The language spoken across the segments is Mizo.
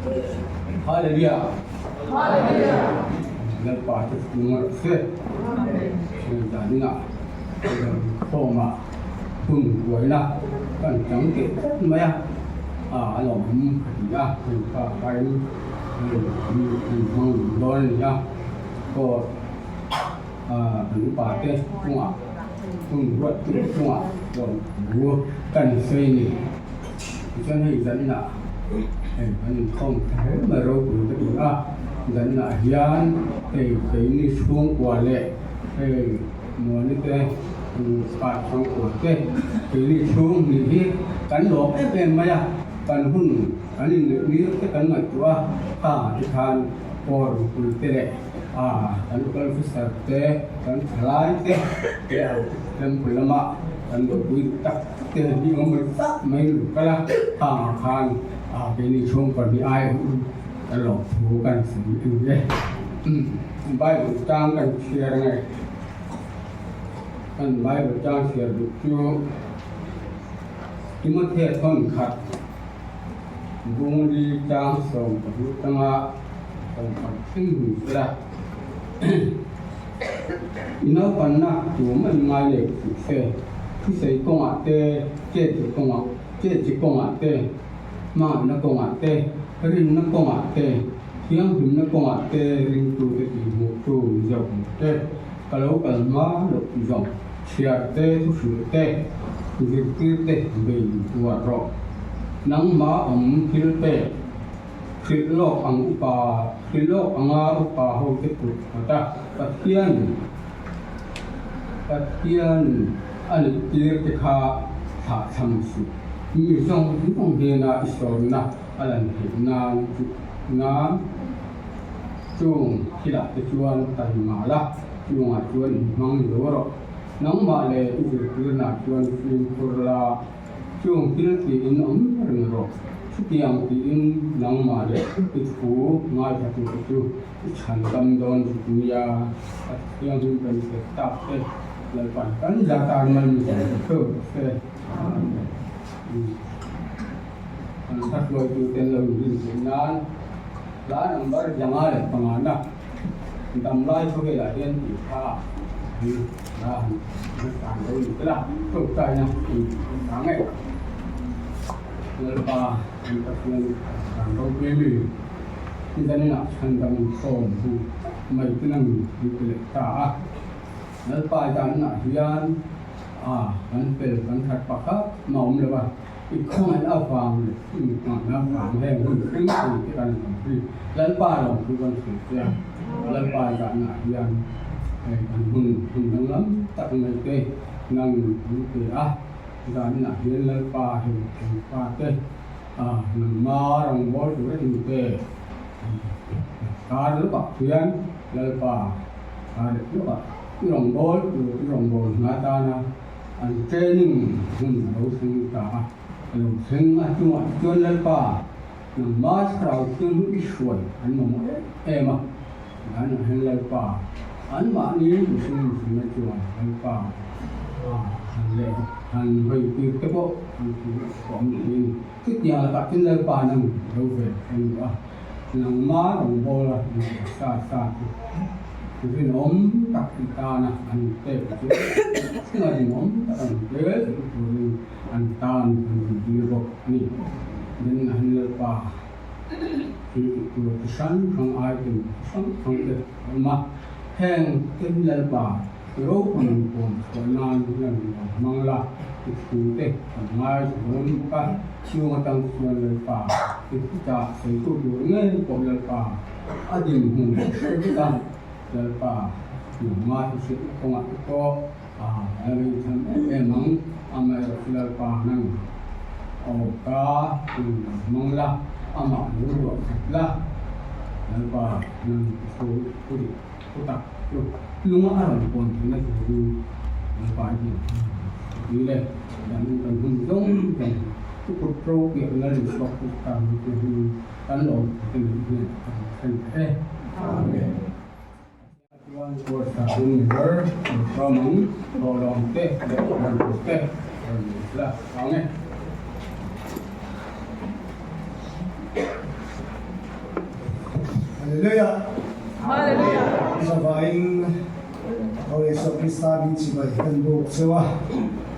Hallelujah. Hallelujah. Lalpa chu chung rawh se. Danina khawma hun buaina kan chang teh tlat mai a, a lawmawm ka ti a, hun pa kain an hmang dawn a ni a, court kan upa te chungah hun ruat tu chungah lawmthu kan sawi a ni. Tichuan hei zaninah hei kan inkhawm ta hle mai ropui ka ti a, zaninah hian hei keini chhungkua leh hei Muani te nupa chhungkua te keini chhung hnih hi kan lawm em em mai a, kan hun kan inneih tir te kan ngaihtuah a, khangah te khan kawr pui te leh kan local officer te, kan thalai te te temple lama kan buaipui duh tak tak te hi awm mai tak mai lu kal a, khangah khan keini chhungkua hnih ai kan lawmthu kan sawi a ni e. Bible tang kan chhiar nge kan Bible tang chhiar duh chu Timothea thawn khat Bungli tang 12 tanga 10 thleng hun sela i naupanna tum an ngai leh tih se thusawi kawngah te chet kawngah chet chi kawngah te hmangaihna kawngah te rinna kawngah te Thianghlimna kawngah te ringtute tihhmuhtu Mizo ang te, ka lo kal hma loh zawng, chhiar te, thuhrilh te, zirtir te bei uar rawh. Nangmah awm thil pek, hrilh lawk ang upa, hrilh lawk anga upa hote kut khat a, Pathian, Pathian a nih tir te kha thlahthlam suh. Mi zawng zawng hnena i sawmna A lan theih nan chu nan chung thilah te chuan taima la, chungah chuan inhmang zo rawh. Nangmah leh i zirtirnah chuan fimkhur la, chung thil tiin awm reng rawh. Chutiang tiin nangmah leh i thu ngaithla tur chu i chhan dam dawn zuk nia. Pathian hun kan hre tak te, Lalpan kan za tan mai mi zawng theuh se. Amen. An hla hruaitu ten lo inrin theih nan hla number 505 na damlai khawvelah hian tih kha hi hla han hmasa lo ni tel a, tawngtaina in hmasa ngei. Lalpa kan Pathian kan ropui mi zaninah chhandam sawm hu mai te nang min ti leh ta a. Lalpa zanah hian a kan fel kan that pakhat mah awm lo a. I khawngaih avang leh i mitmahna avang heng hun thleng thei te kan awm hi Lalpa lawmthu kan hrilh che a, Lalpa zahna hian hei kan hun hun danglam tak mai te nang an pe a, zahna hian Lalpa hei kan fa te nangma rawngbâwl tur a in pe kar lawkah khian Lalpa kar leh lawkah i rawngbâwl tur i rawngbâwl hna tana An training hun a lo thleng ta a, a lo thleng a chungah chuan Lalpa nangma thlarau thiang hi i hruai an mamawh em em a, danah hian Lalpa anmahni mihring mihrinna chuan Lalpa a han leh han hawi tir te pawh an ti awm niin chutiang lakah chuan Lalpa nang lo ve a ni a. Nangma rawngbawla sa sa chu rinawm tak i tana an pek chu chunga rinawm tak an pe chu turin an tan an rawn dir bawk a ni. Then an Lalpa thil tih tur chi hrang hrang item chi hrang hrang te a awm a, heng te hi Lalpa ropui puan chhuah nan lan lo hmang la i thu te kan ngai dawn bawk a, chhung atang chuan Lalpa i chutah sawitu tur ngei pawh Lalpa a dinhmun hre vek a, Lalpa nangmah i hrilh kawngah te pawh a la rinchhan em em ang, amaherawhchu chu Lalpa nang awka in lo hmang la, amah lo ruah khat la, Lalpa nang i thu thu dik thu tak chu lunga a rawn pawn theihna turin Lalpa i hmuh a ti le, dan in kan hun zawng zawng chu kut ro piah lal in chhuak chu tan te hun kan lawm te neih hian a rawn thlen ta e. Amen. Chuan Kuarsa hun ni ber Ram ang Hlawhlawm te leh Ramtur te rawn ni la ang e. Hallelujah! Hallelujah! Zavaiin Lord Isua Krista min chibai kan buk cheu a,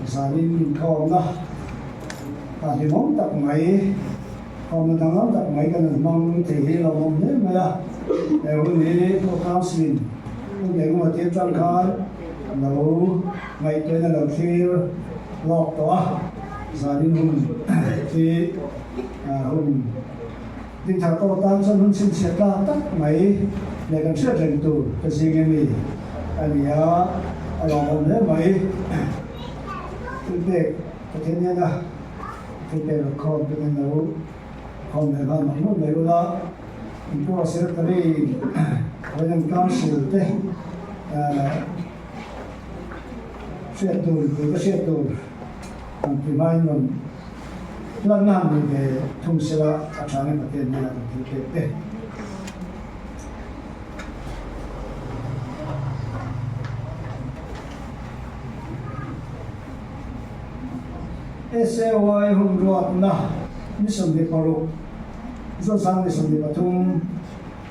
zanin inkhawmna a hlimawm tak mai, khawmna danglam tak mai kan han hmang thei hi lo awm hle mai a. He hun hi Pu Council-in hun engemaw tir tan khan lo ngaihtuahna lo thlir lawk tawh a, zanin hun hi hun Dinthar pawh tan chuan hun chhinchhiah tlak tak mai leh kan hriat reng tur ka zing emi a ni a, a lawmawm hle mai. Thilpek Pathian nena thilpek rawn khawm te kan lo khawm leh nghal mak mak mai ula, inpawh secretary Women Council te hriat tur, mipui te hriat tur an ti hmain rawn Hlanna han nei ve thung sela a tha nge Pathian hnenah kan thil pek te. SAY hun ruatna ni 26, Zawnsang ni 23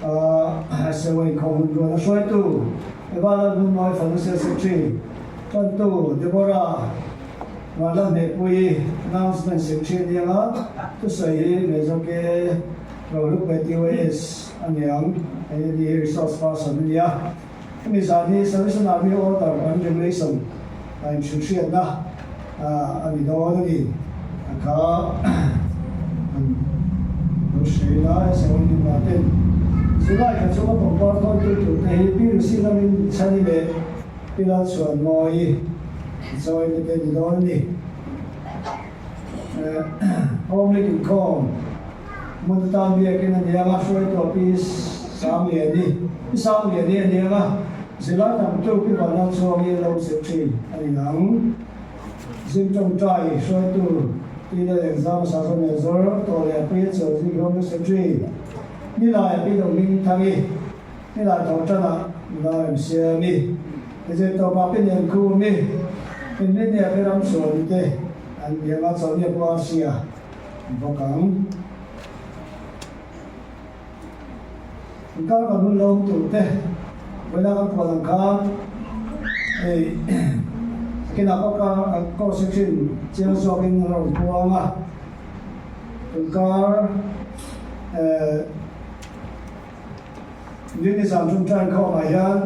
a SAY inkhawm hun ruatna hruaitu Evalan Hmunmawi Financial Secretary Tantu Deborah Vanla Hnehpuii announcement secretary a niang a, thusawi hi Major K. Rohlukpe TYS a niang, hei a ni hi resource person a nia. Hemi zan hi Salvation Army Order and Regulation a inhrilhhriatna a ni dawn a ni. A kha an lo hre ila, SAON pa ten July thla chhunga pangpar thawntu turte hi Pi Lucy lamin Chhani leh Pi Lalchhuanmawii Zawite te ni dawn a ni. Home League inkhawm hmun atan biakin a niang a, hruaitu Pi Sangliani, Pi Sangliani a niang a, zirlai tamtu Pi Vanlalchhuangi a lo zir thin a ni ang. Zing tawngtai hruaitu Pi Lalengzama Sazawne Zawr tawh leh Pi Chawlhzing Home Secretary Nilai Pi Dohmingthangi, Helai tho tanah nula rem siam i, Hezir tawpah pi nen khum i, Inrinnia pi ram sual i te an biang a, Chawlhnia pu Arsia bawk ang. Inkar kan hun lawm tur te vawiina kan puan ang khan hei kinah pawh ka course section chiang zawkin a rawn puang a, inkar eh. Nini zan ṭawngṭai khawmah hian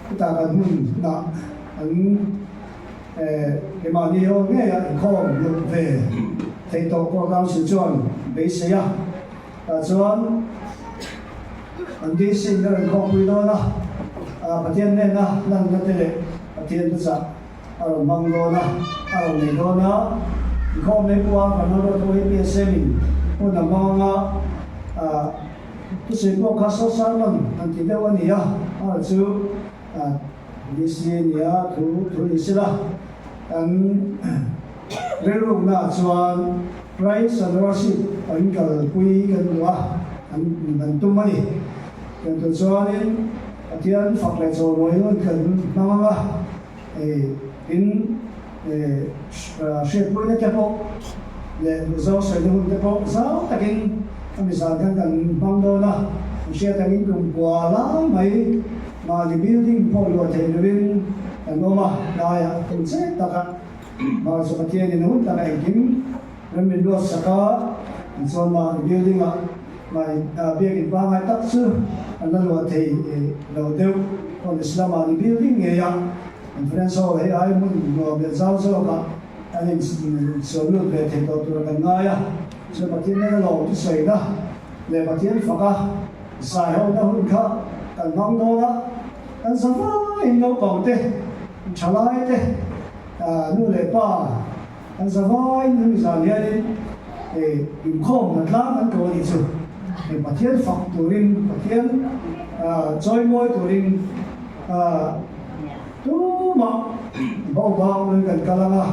hetah kan hmun hnah an keimahni ho ngeia inkhawm luh ve theih tawh pawh Council chuan beisei a. Tah chuan an DC in a rawn khawmpui dawn a, Pathian hnena hlanna te leh Pathian thuchah a rawn hmang dawn a, a rawn nei dawn a, inkhawm mai pawha kan hman ruat ho hi PSM in hmun a hmang anga thusawi pawh kha saw sermon han ti deuh a ni a, a chu DC a ni a, thu thu ni sela kan rilruknaah chuan Praise and Worship an kalpui kan duh a, an tum a ni. Tiang chuanin Pathian fak leh chawimawi hun kan hmang ang a, tin hriatpuina te pawh leh duhzawng sawina hun te pawh zau takin a mizan khan kan hmang dawn a. An hriat angin kum kua lai mai mahni building pawh luah theih lovin kan awm a, laiah kum chek taka mahse Pathianin a hun taka engkim rem min luatsak a, tichuan mahni building-ah Mai biakin pangngai tak chu an la luah thei lo deuh. College lamah ni building ngei a, conference hall hei ai hmun nuam leh zau zawkah an insual lut ve thei tawh tur kan ngai a. Chuan Pathian nena lawm thusawina leh Pathian faka zai hona hun kha kan hmang dawn a, kan za vaiin naupang te, thalai te, nu leh pa, An za vaiin hemi zan hianin inkhawm hna tlang an ko a nih chu. Hei Pathian fak turin, Pathian chawimawi turin tumah bo bang lui kan kal ang a,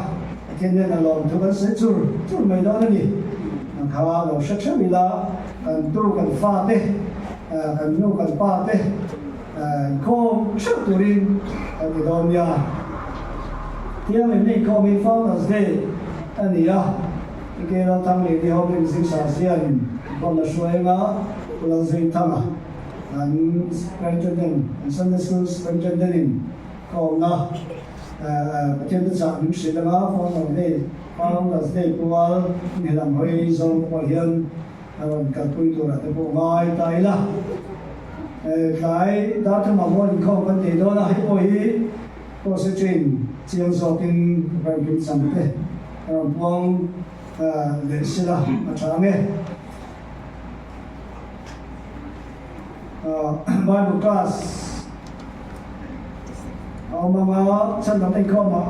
Pathian hnenah lawmthu kan sawi chur chur mai dawn a ni. Ang kha lo hre theuh ila, kan tu kan fate, kan nu kan pa te inkhawm theuh turin kan ti dawn nia. Tiang in inkhawm hi Founders Day a ni a, Ike Lalthangliani Home Ring Zing Sar Zian inkhawmna hruai anga Pu Lalzingthanga Kan Superintendent, kan Sunday School Superintendent in ka awmna Pathian te chah min hrilh anga Founders Day, Founders Day pual inhelam hawi zawng te pawh hian a rawn kalpui turah te pawh ngai ta ila. Tlai darthuma mual inkhawm kan nei dawn a, hei pawh hi Constituent chiang zawkin ka rawn kim cham te a rawn puang leh sila a tha ang e. Bible class a awm ang a, chhan dang inkhawmah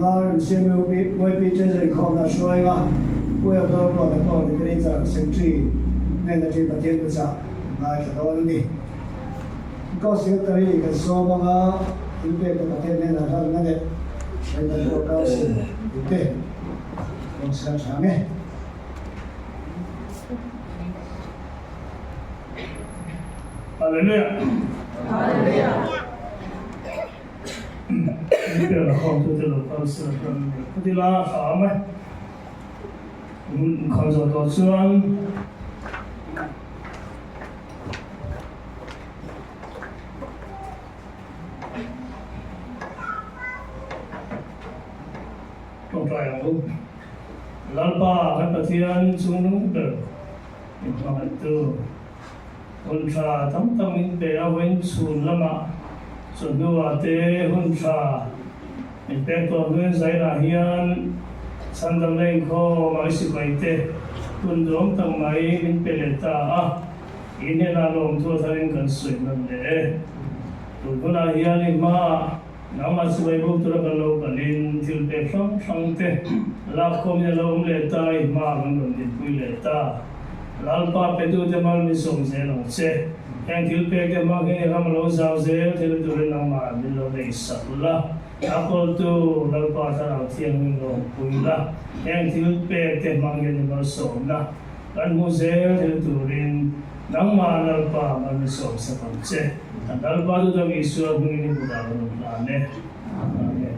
Lal CMUP YP Treasury inkhawmna a hruai ang a, Pu Eldor Ruata pawh Literature Secretary hnen atangin Pathian thuchah a ngaithla dawn a ni. Ghost Secretary kan sawm ang a, thil pek te Pathian hnenah hlanna leh Hruaina pawh Council te rawn siam tha ang e. Hallelujah. Hallelujah. Pela khom tu te lo kal sila kan kutila tha mai. Khom zo to chuan Tawngtai ang u. Lalpa kan Pathian chungnung ber min hmangaihtu, hun tha tam tak min pe a, vawiin chhun lamah chawhnuah te hun tha min pek tawh hnuin zainah hian chhandamna inkhawm a i sipaite hun duam tak mai min pe leh ta a, i hnenah lawmthu a tharin kan sawi hman leh e. Tun hunah hian i hmaah Nangmah sipai buk tura kan lo kalin thil pek hrang hrang te lakkhawmin a lo awm leh ta, i hma kan rawn dinpui leh ta. Lalpa petute mal min sawm zel ang che. Heng thil pek te hmang hian i ram a lo zau zel thil turin nangmah min lo nei sak la. A kawltu Lalpa Thlarau Thianghlim lo awmpui la. Heng thil pek te hmang hian i malsawmna kan hmu zel thil turin nangmah Lalpa mal min sawm sak ang che. Kan Lalpa chu dam Isua hmingin i kutah ka rawn hlan e. Amen.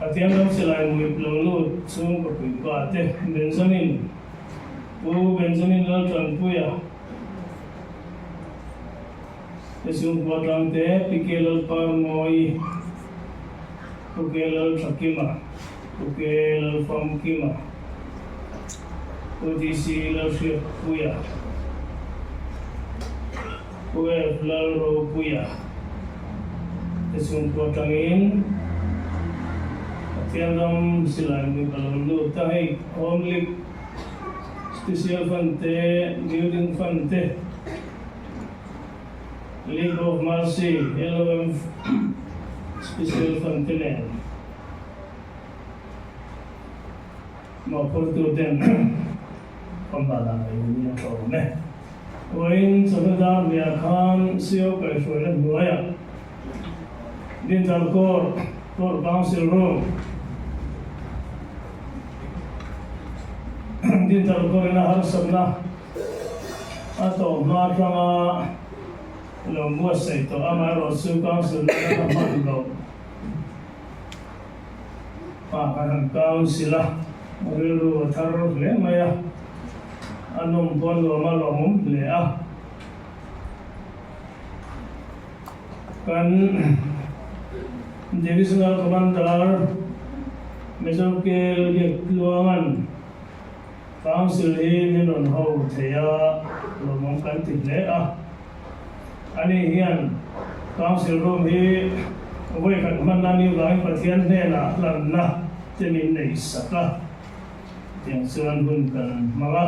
Pathian ram silai muip lo lut chhung ka puipa te Benjamin, Pu Benjamin Laltanpuia te chhungkua tlangte, Pi Ke Lalparmawii, Pu Ke Lalthakima, Pu Ke Lalfamkima, Pu DC Lalhriatpuia, Pu F Lalropuia te chhungkua atangin Pathian ram silai mui ka lo lut a, hei Home League Special Fund te, Building Fund te, League of Mercy, LOM, Special Fund te nen mawhphurtu ten pawmban ah ngei niin a tlawm e. Vawiin chawhnu dar hniah khan CO kaihhruaina hnuaiah Dintal Court, Court Council Room, Dintal Court in a harsatna A tawp hma atanga lo buatsaih tawh amaherawh chu Council nana hman loh pa kan han Council a, rilru a thar hle mai a, a nawm pawh a nuam a lawmawm hle a. Kan Divisional Commander Major Kel Biaktluanga'n Council hi min rawn ho thei a, lawmawm kan ti hle a. Ani hian Council room hi vawikhat hmanna ni vangin Pathian hnenah hlanna te min nei sak a, tiang chuan hun kan hmang a.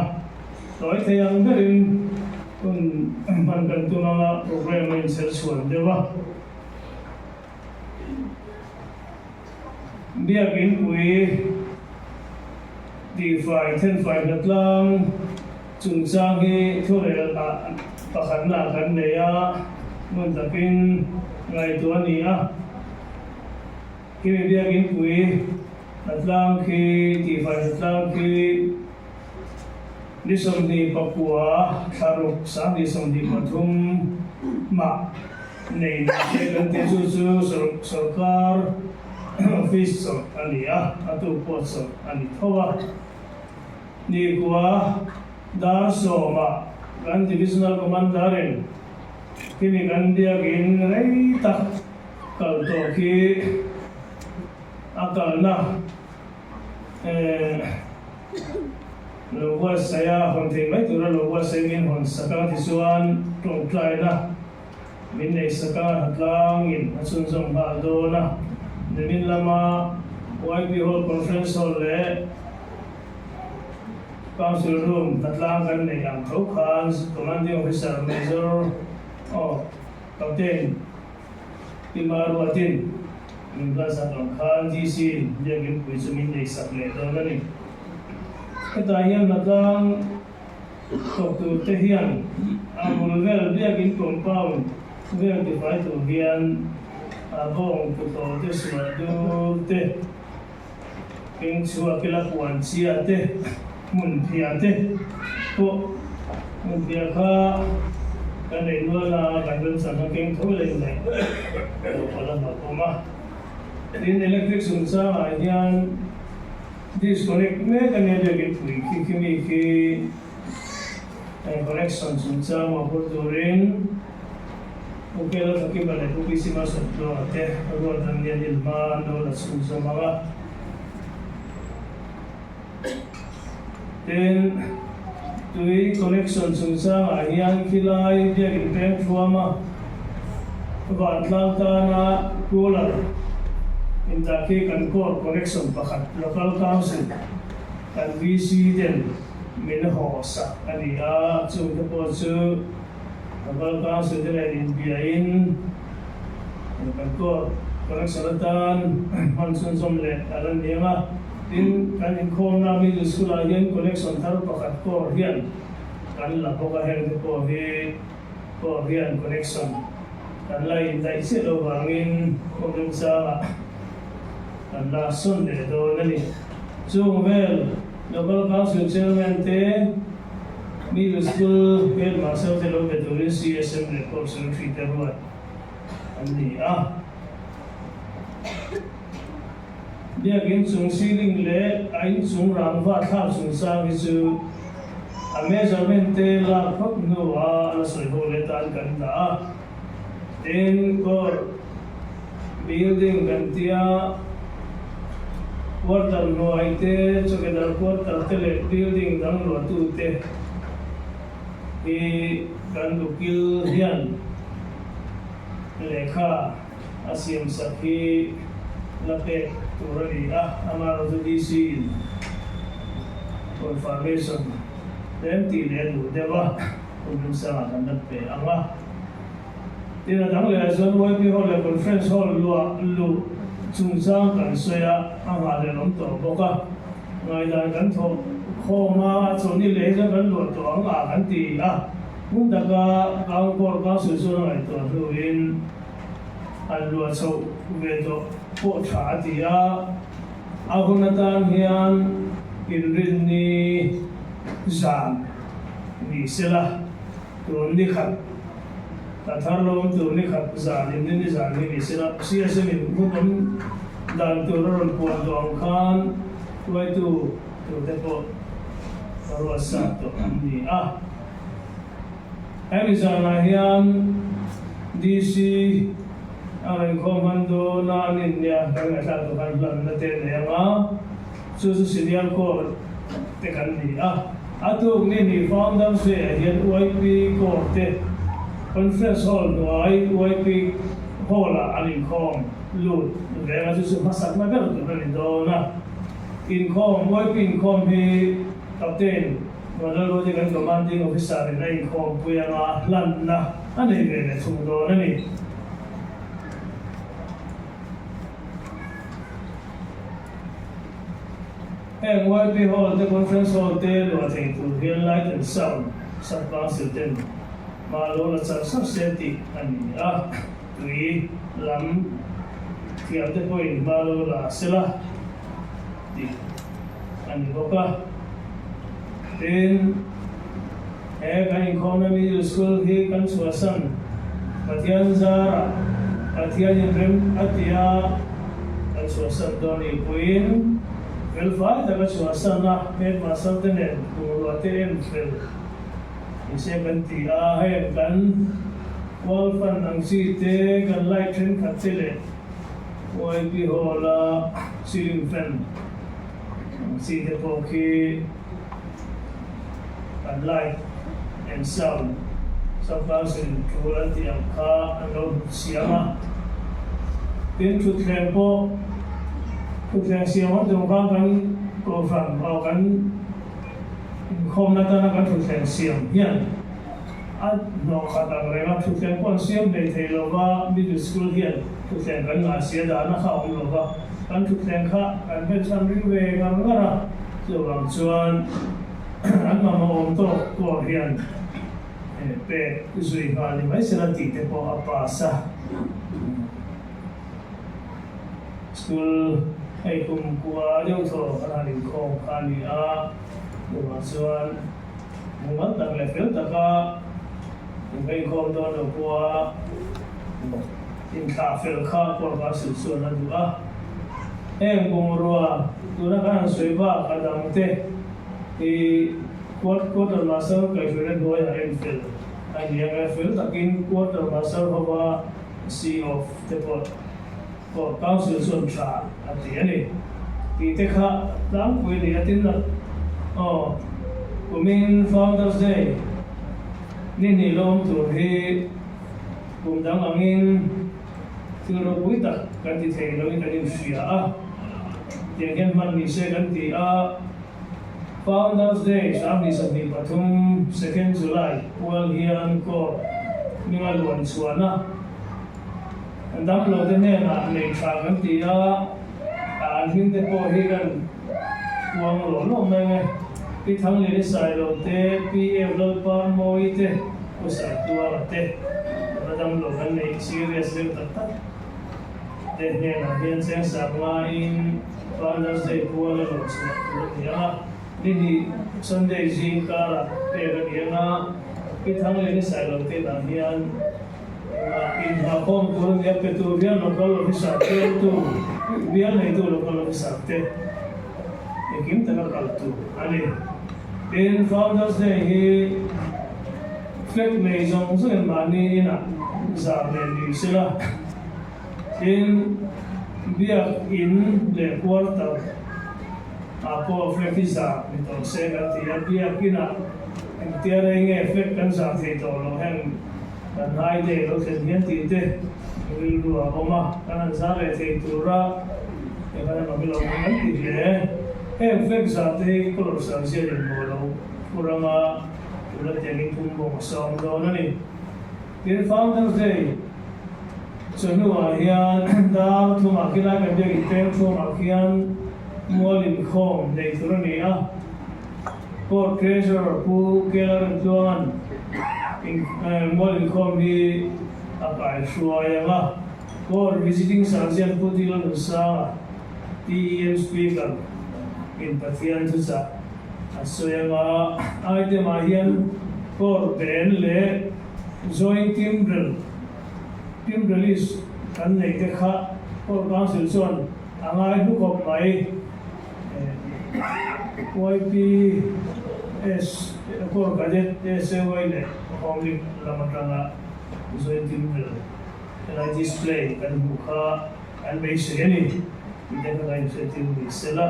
Tawi thei ang berin hun hman kan tum anga program a inchher chhuan deuh a. Biakinpui tihfai thenfai hnatlang chungchang hi thurel ah pakhatna kan nei a, hmun takin ngaihtuah a ni a. Khimi biakinpui hnatlang khi tihfai hnatlang khi ni 29 thlaruk 2023 mah nei ni se kan tih chu chu sawrkar. Office chawlh a ni a, a tuk pawh chawlh a ni tho a. Nikua dar sawmah kan Divisional Commander-in khimi kan biakin rei tak kal tawh khi a kalna lo buatsaih a, hawn thei mai tura lo buatsaih min hawn sak a, tichuan tawngtaina min nei sak a, hnatlangin a chhunzawm nghal dawn a. Nimin lama YP Hall Conference Hall leh Council Room hnatlang kan neih ang tho khan Commanding Officer Major oh Captain Tima Ruatin min hlansak ang khan DC in biakin pui chu min nei sak leh dawn a ni. Hetah hian hnatlang thawk tur te hian a bul vel biakin compound vel tifai tur hian a bawng kutawh te suah dur te Keng chhuak ila puan chia te, hmun phiah te pawh hmun phiah kha kan nei nual a, kan remchang kha keng tho leh mai lo pawh la hlauh awm a. Tin, electric chungchangah hian disconnect mek a nia biakin pui khi khi mi khi connection chungchang mawhphurh turin Pu Kela Thakima leh Pu PC Malsawmtluanga te ruat an nia nil hma an lo la chhunzawm ang a. Tin, tui connection chungchangah hian khilai biakin peng thuama vantlang tana cooler indah khi kan core connection pakhat local council kan VC ten min haw sak a ni a, chungte pawh chu Local Council te nen inbiain kan court connection atan hman chhunzawm leh a la ni ang a. Tin, kan inkhawmna Middle School-ah hian connection thar pakhat court hian kan la bawk a, heng te pawh hi court hian connection kan la indaih chiah lo vangin kawng remchangah kan la sawn leh dawn a ni. Chung vel Local Council Chairman te Middle School Headmaster te lo be turin CSM leh Corps Secretary te ruat an ni a. Biakin chung ceiling leh a inchung rangva thlak chungchang hi chu a measurement te lak phawt hnuah la sawi ho leh tan kan dah a. Tin, Corps Building kan tia quarter hnuai te, chawkedar quarter te leh building dang luahtu te hi kan ukil hian lehkha a siam sak hi la pek tur a ni a, amaherawhchu DC in confirmation tlem tih leh a duh deuh a, hun remsangah kan la pe ang a. Tin, a dang lehah chuan YP Hall leh Conference Hall luah luh chungchang kan sawi a, a nghahhlelh awm tawh bawk a. Ngaihdan kan thawh khawm a, a chawhni leh hi chuan kan luah tawh ang a kan ti a. Hmun taka Town Court Council chuan a ngaihtuah hnuin an luah chhoh ve tawh pawh tha a ti a. A hun atan hian inrinni zan ni sela. Tun ni khat, ka thar lawm tur ni khat zan in ni zan hi ni sela, CSM in hun awm dan tur a rawn puan tawh ang khan hruaitu tur te pawh ka ruat sa tawh an ni a. Hemi zanah hian DC a rawn khawm hman dawn a, an innia kan ngaihthlak tur khan hlanna te nei ang a. Chu chu Senior Corps te kan ni a. A tuk ni hnih Founders Day ah hian YP Corps te Conference Hall hnuai YP Hall ah an inkhawm lut veng a, chu chu hmasakna ber tur a ni dawn a. Inkhawm, YP inkhawm hi Captain Vanlalruati kan Commanding Officer in a inkhawmpui anga hlanna a nei ve leh thung dawn a ni. Heng YP Hall te Conference Hall te luah thei tur hian Light and Sound Sub Council ten hma lo la char char se tih a ni a, tui lam thiam te pawhin hma lo la sela tih a ni bawk a. Tin, he kan inkhawmna Middle School hi kan chhuahsan Pathian zarah Pathianin rem a ti a. Kan chhuahsan dawn nih pawhin felfai taka chhuahsan a, headmaster te nen bungrua te en fel ni se kan ti a, heng kan wall fan ang chi te, kan light thenkhat te leh YP hall a ceiling fan ang chi te pawh khi kan light and sound sub-council in tul an tih ang kha an lo hmu siam a. Tin, thutthleng pawh thutthleng siam an tum khan kan kohhran aw kan inkhawmna atana kan thutthleng siam hian a hnawh khat ang reng a, thutthleng pawh an siam hlei thei lo va, middle school hian thutthleng kan ngah sia dahna kha a awm lo va, kan thutthleng kha kan hmelchhan ring ve ngar ngar a, chuvang chuan an mamawh awm tawk pawh hian pek zui nghal ni mai sela tih te pawh a pass a. School hei kum kua deuh thaw kan han inkhawm kha a ni a, chuvang chuan Mumal tak leh fel taka inkhawm dawn lo pawha inthlah fel kha Court Council chuan a duh a. Heng bungrua tuna kan han sawi bak a dangte hi Court Quarter Master kaihhruaina hnuaiah en fel a ni ang e. Fel takin Quarter Master hova See off te pawh Court Council chuan tha a ti a ni. Tih te kha tlangpui a ni a tin a, aw kumin Founders Day ni hnih la awm tur hi kum dang angin thil ropui tak kan ti thei loin kan inhria a, tiang hian hman ni se kan ti a, Founders Day 2023 Second July pual hian Court hminga luan chhuahna Damlo te hnenah nei tha kan ti a, an hming te pawh hi kan puang lawm lawm mai nge. Pi Thanglili Sailo te, Pi Ev Lalpa Mawi te, Pu Saituala te, tuna damlo kan neih serious deuh tak tak te hnenah hian cheng sak ngaiin Father's Day pual a rawn chhuah tur a ni ang a, ni hnih Sunday zing karah pek a ni ang a, Pi Thanglili Sailo te dah hian Inhahkhawm tur a nia, petu bial local officer teltu, bial neitu local officer te engkim taka kal tur a ni. Tin, Founders Day hi flag nei zawng zawngin mahni inah zar leh ni sela, tin, biak in leh quarter ah pawh flag hi zar ni tawh se kan ti a, biak inah engtia rei nge flag kan zar thei tawh lo heng Kan ngai dei lo thlen hian tih te rilru a awm a, kan han zar leh thei tura eng an awm ilo ang an ti hle. Heng flag zah te hi colour sang ziat in maw lo phur anga tuna tiangin phum bawk a sawm dawn a ni. Tin, Founders Day chawhnuah hian dar thumah khilai kan biakin peng thuamah khian mual inkhawm nei tur a ni a. Court Treasurer Pu Kela Rentluanga'n mual inkhawm hi a kaihruai ang a, Court Visiting Sergeant Pu Dilo Nunsanga, TEM Speaker, in Pathian thuchah a sawi ang a, item ah hian Court Ben leh Joint Timbrel, Team Release kan neih te kha Court Council chuan a ngai hnu khawp mai. YPS Corps Cadet SAY leh Home League lam atanga Joint Team Medal helai display kan hmuh kha an beisei a ni tih te kha ka inhriattir ni sela.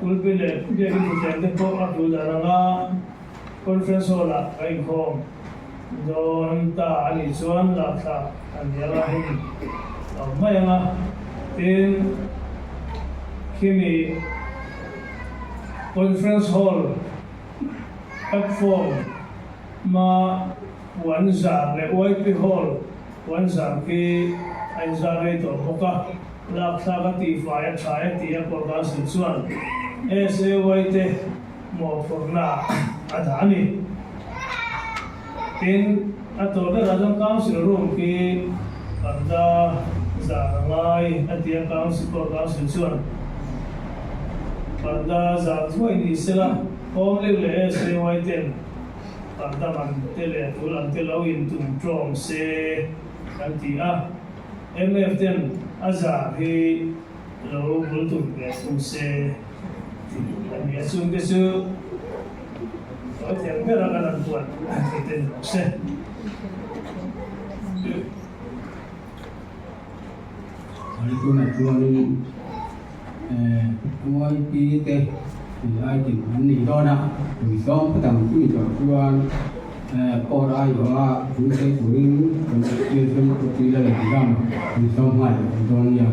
Pulpit leh biakin thuthleng te pawh a tul dan anga Conference Hall ah ka inkhawm dawn ta a nih chuan lakthlak an ni anga hun a awm mai anga tin khimi Conference Hall platform ma puan zar leh YP Hall puan zar khi a inzar rei tawh bawk a, lakthlak a tihfai a tha e tih a pawrhdan chuan SAY te mawhphurhna a dah a ni. Tin, a tawh berah chuan Council room khi parda zar a ngai a ti a, Council pawh Council chuan parda zar thuai ni sela, Home League leh SAY ten parda man te leh tul ang te lo intum tawm se kan ti a. MF ten a zar hi lo bul tum ve thung se tih a ni a, chungte chu tawi thei ber a kan an puan thei te ni rawh se. Tunah chuanin YP te ai tin an nei dawn a, kum sawm phawt ang chumi tawh chuan court aiawha thu sawi turin kan Association Putri Lalengzam kum sawm nghal dawn nia.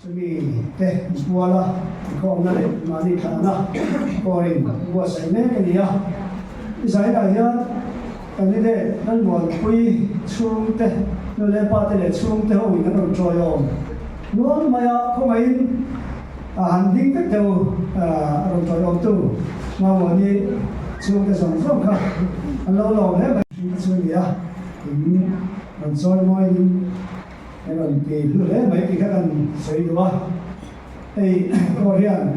Chumi te puala inkhawmna leh mahni thlahna pawhin buatsaih mek a ni a. I zainah hian candidate Lalmuanpui chhungte nu leh pa te leh chhungte ho in an rawn tawiawm nual mai a, khawngaihin a han ding vek deuh a rawn tawiawm tu Mamawni chhungte zawng zawng kha an lo lawm hle mai. Hring te chu a ni a, in rawn chawi mawiin Hei rawn ti hlu hle mai tih kha kan sawi duh a, hei pawh hian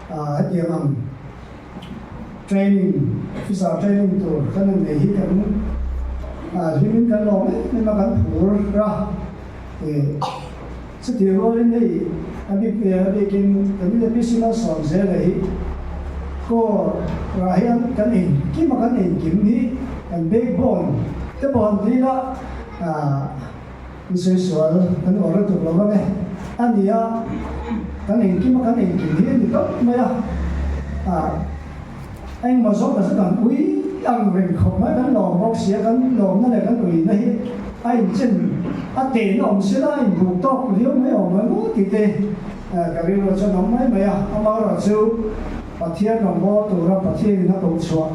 hetiang ang training officer training tur kan han nei hi kan hlimin kan lawm em em a kan phur a, chutih rualin hei a bik a bikin kan APC malsawm zel hi core ah hian kan engkim a kan engkim hi kan backbone te pawh han ti ila. In sawi sual kan uar lutuk lo vang e. A ni a, kan engkim a kan engkim hi a ni tawp mai a. Engmaw zawk a chu kan ui ang reng khawp mai, kan lawm bawk si a, kan lawmna leh kan uina hi a inchen a tehna awm si la, a inbuk tawk viau mai awm mai maw tih te ka rilru chuan awm mai mai a. Amaherawhchu Pathian rawngbâwl tura Pathianin a koh chhuah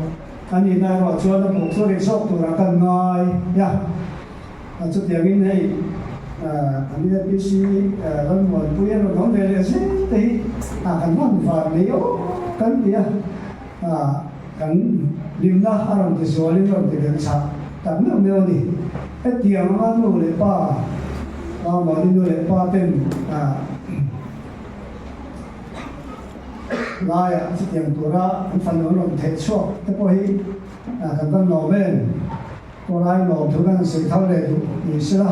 A nihna erawh chuan a buk chu rih zawk turah kan ngai a, chutiangin hei an APC Lalmuanpui a rawn awm ve leh zel te hi kan hman van nei awk kan ti a, kan hlimna a rawn ti zualin a rawn ti belh chhah tak meuh meuh a ni. Hetiang anga nu leh pa, Lalmuani nu leh pa ten Laiah chutiang tura an fanu an rawn theih chhuak te pawh hi kan van lawm em? Kawlai lawm thu kan han sawi thar leh duh ni sela,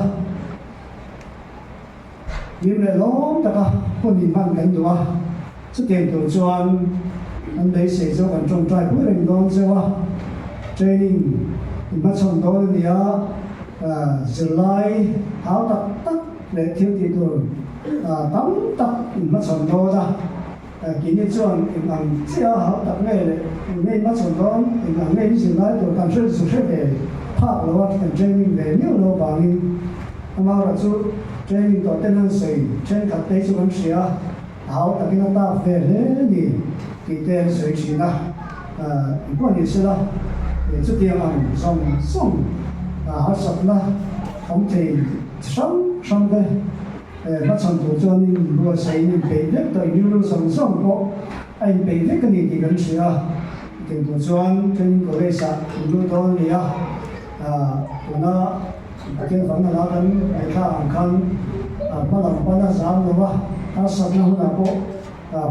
hlim leh lawm taka hun inhman kan duh a, chutiang tur chuan an beisei chu kan tawngtai pui reng dawn cheu a, training inhmachhawn dawn a ni a, zirlai hau tak tak leh thil tih tur tam tak inhmachhawn dawn a, Kini chuan eng ang chiah a hau tak nge leh eng nge inhmachhawn dawn, eng ang nge inzir lai tur kan hre zu hre ve phak lo a, kan training ve miau lo avangin amaherawh chu training tawh ten an sawi thenkhat te hi chu kan hria a, a hau takin a tap ve hle a ni tih te an sawi thin a, engpawh ni sela chutiang ang zawng zawng harsatna awm thei chi hrang hrang te Hmachhawn tur chuanin buatsaih in inpeih vek tawh, rilru zawng zawng pawh a inpeih vek a ni tih kan hria a. Chutiang tur chuan Training College ah in lut dawn a ni a, tuna Pathian fang nala kan ngaihthlak ang khan hma lam pana zam lo va, harsatna hunah pawh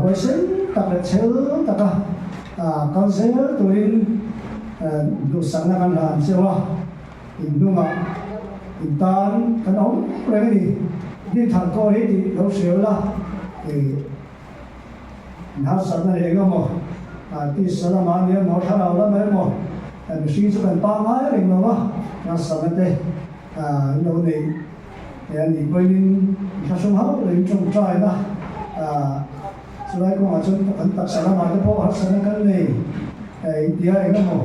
huaisen tak leh chhel taka kal zel turin duhsakna kan hlan cheu a. In hnungah in tan kan awm reng a ni. Ni thar kaw hi tih lo hriau la, in harsatna leh eng emaw, tisa lamah a ni emaw, thlarau lamah emaw, mihring chu kan pangngai reng lo va, harsatna te in lo neih a nih pawhin in thlahrung hauh lo in tawngtaina chulai kawngah chuan kan taksa lamah te pawh harsatna kan nei intia eng emaw.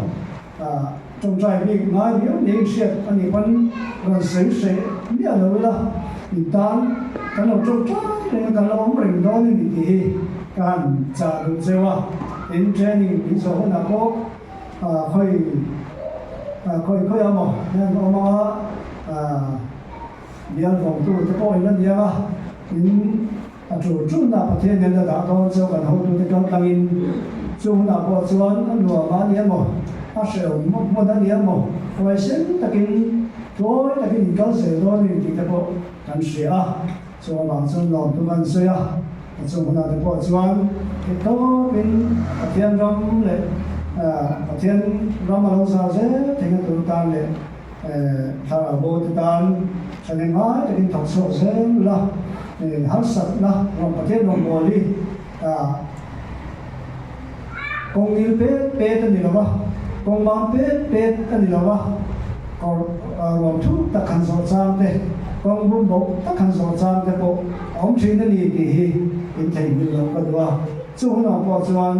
Tawngtai bik ngai viau niin hriat a nih pawn rawn sawi hreh miah lo ila, in tan kan lo tawngtai reng a, kan lo awm reng dawn a ni tih hi ka han chah duh cheu a. Tin, training min zawh hunah pawh khawi khawi khawi a maw hian awm ang a, bial vawngtu te pawh in la ni ang a, tin, A tul tulna Pathian hian a dah dawn chu kan hotute kal tlangin chu hunah pawh chuan a nuam a ni emaw, a hrehawm hmun a ni emaw, huaisen takin, tlawi takin in kal zel dawn a ni tih te pawh kan hria a. Chu avang chuan lawmtu kan sawi a, a chung hunah te pawh chuan theihtawpin Pathian ram leh Pathian ram a lo zau zel theihna tur tan leh Thlarau bo te tan thahnem ngai takin thawk chhuak zel la, harsatna rawn Pathian rawngbâwl hi kawng ngil pet pet a ni lo va, kawng bang pet pet a ni lo va, kawr ruam thuk tak han zawh chang te, kawng bum boh tak han zawh chang te pawh a awm thin a ni tih hi in theihnghilh loh ka duh a. Chu hunah pawh chuan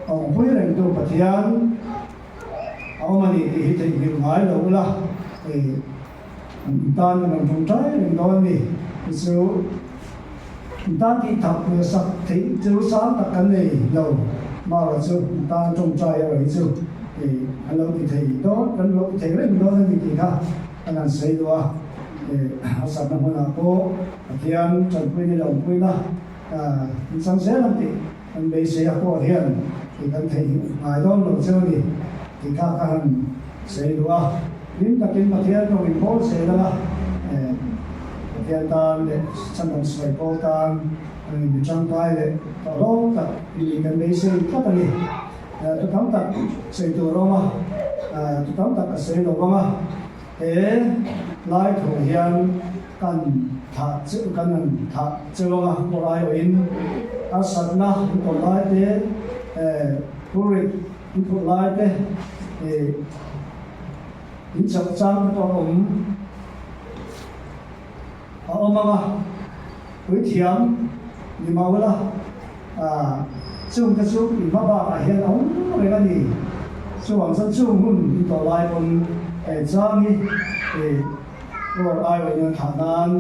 awmpui rengtu Pathian, A awm a ni tih hi theihnghilh ngai lo ula, hei an tan an rawn tawngtai reng dawn a ni. Chu chu. Tan tih thak leh sak theih chu sang tak kan nei lo. Mara chu tan tawngtai erawh hi chu kan lo ti thei dawn, kan lo ti thei reng dawn a ni tih kha kan han sawi duh a. Harsatna hmunah pawh Pathian tanpui ni lo puina in chang zel ang tih kan beisei a pawh hian tih kan theih ngai dawn lo cheu a ni tih kha ka han sawi duh a. Hlim takin Pathian rawng in bawl zel ang a, Pathian tan leh chhandam sawi pawl tan mi tangkai leh tawhlawm tak i kan beisei tlat a ni. Thu tam tak sawi tur a awm a, thu tam tak ka sawi lo vang a, he lai thu hian kan thah cheu kan han thah cheu ang a, kawr aiawhin harsatna an tawrh lai te, phurrit an phurh lai te, in chauh chang te pawh a awm. A awm ang a, puithiam ni mah ula, chungte chu i hma bakah hian a awm reng a ni. Chuvang chuan chung hun i tawh lai pawn he chang hi i Lord aiawhin a thlah nan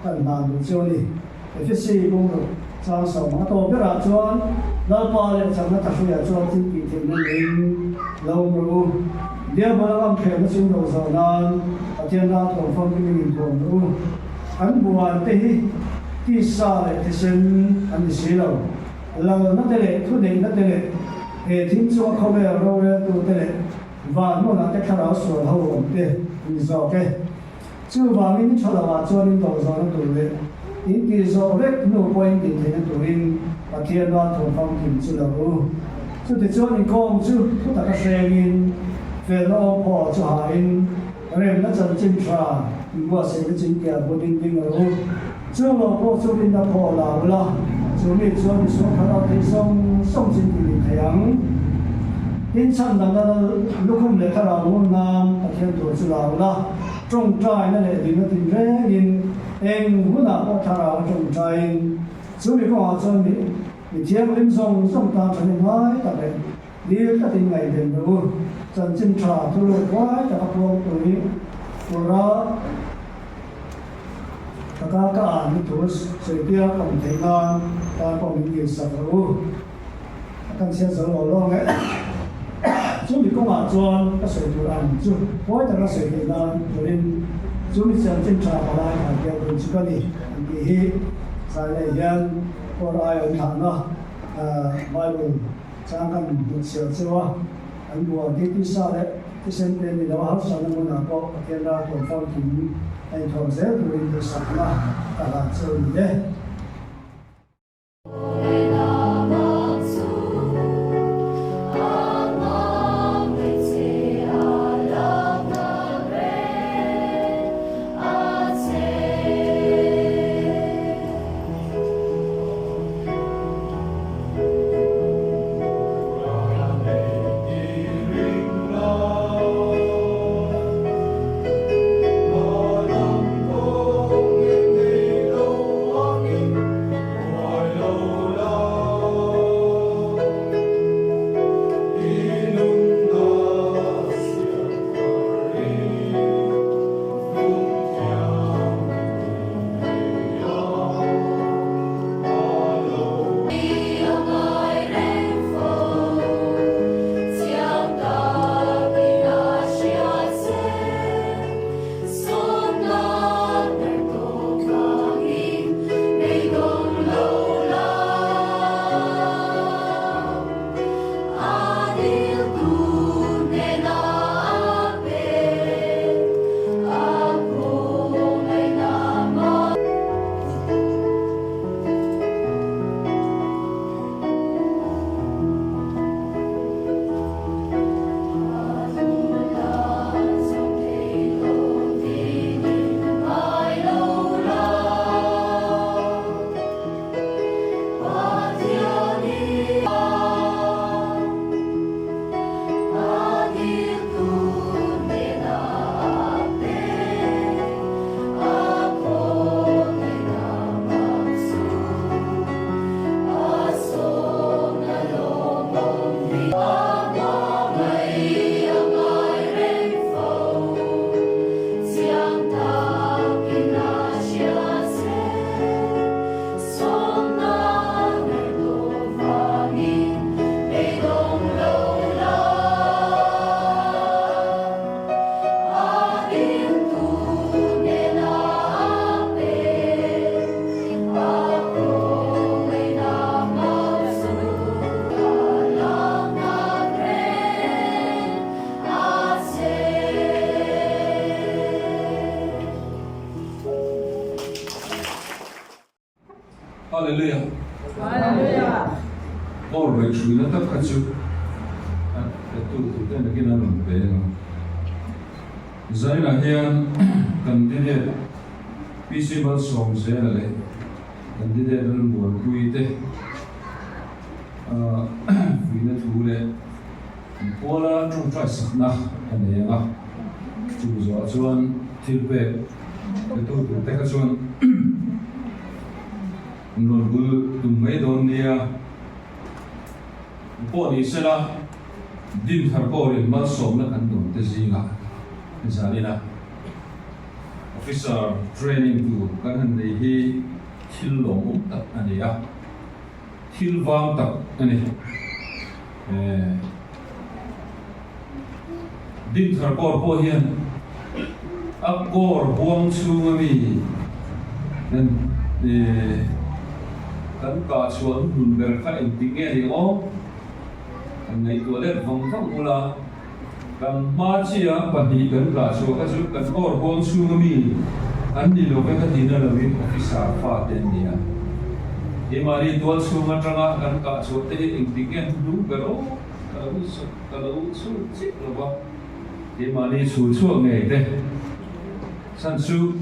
kan hlan duh chu a ni. Efesi bungruk chang sawm a tawp berah chuan Lalpa leh chakna thahruiah chuan thil tih theihna neiin lo awm rawh u. Diabol a ngam khelna chu lo zawh nan Pathian ral thawm famkim in inthuam rawh u. Kan buan te hi tisa leh thisen an ni si lo. Lalna te leh thuneihna te leh he thil chunga khawvel roreltu te leh van hmunah te thlarau sual ho awm te an ni zawk e. Chuvangin i tha lovah chuan in do zawhna tur leh in tih zawh vek hnu pawh in tih theihna turin Pathian ral thawm famkim chu lo u. Chutichuan inkhawm chu thu taka hrengin, felna awm phaw chu hain, remna chanchin tha inbuatsaihna chintiah bu ding ding rawh u. Chung lo pawh chu rinna phaw la ula, chu mi chuan misual thlarau theih sawng sawng chin tih nih thei ang. Tin, chhandamna lal lukhum leh thlarau ngun nan Pathian tur chu la ula, tawngtaina leh dingna tinrengin eng hunah pawh thlarau tawngtaiin chu mi kawngah chuan mi mi thianghlim zawng zawng tan thahnem ngai tak leh dil takin ngaihven rawh u. Chanchin tha thuruk huai taka puang tui tura Taka ka an hi thu sawitir a awm theih nan tan pawh min dil sak rawh u. A kan chhiat zo lo lo ang e. Chumi kawngah chuan ka sawi tur ang chu huai taka sawi theih nan turin chumi chanchin tha palai khan biak dun chu ka ni an tih hi zai leh hian Paul ai awm thlahna Bible chang kan hnutchhiah chu a. An buan hi tisa leh thisen te ni lo a, harsatna hmunah pawh Pathian ral tawn famkim a inthawm zel turin duhsakna ka hlan chu a ni e. Hallelujah! Paul ngaihhruina tak kha chu a petu tute nakin a rawn pe ang. Zainah hian candidate PC Malsawmzela leh candidate Lalmuanpuii te fuihna thu leh Puala tawngtai sakna a nei ang a, chu zawhah chuan thil pek petu tur te kha chuan an rawn bul tum mai dawn nia. Pawh ni sela, Dinthar Kawrin malsawmna kan dawn te zingah zanin a Officer training tur kan han nei hi thil lawmawm tak a ni a. Thil vang tak a ni. Dinthar kawr pawh hian a kawr huang chhunga mi kan kah chhuah hnuhnun ber kha engtik nge ni aw? Kan ngaihtuah let vang vang ula, kan hma chia pahnih kan kah chhuah kha chu kan kawr huang chhunga mi an ni lo ve ka tihna lovin officer fate an ni a. Keimahni tual chhung atanga kan kah chhuah te hi engtik nge hnu ber aw? Ka lo ka lo chhut chiah lo va, keimahni chhul chhuak ngei te chhan chu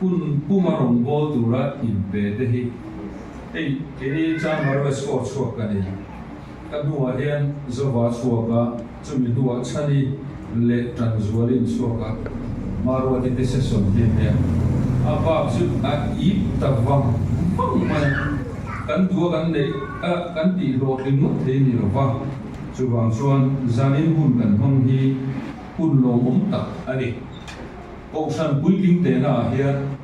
hun puma rawngbâwl tura inpe te hi hei keini Chanmar score chhuak ka ni. Ka hnuah hian Zova chhuak a, chumi hnuah Chhani leh Tanzualin chhuak a, Maruati te session hi a nia. A bak chu a ip ta vang vang mai a, kan duh a kan neih a kan tih hlawhtling ngawt thei ni lo va, chuvang chuan zanin hun kan hmang hi hun lawmawm tak a ni. Kohhran puitling tehna ah hian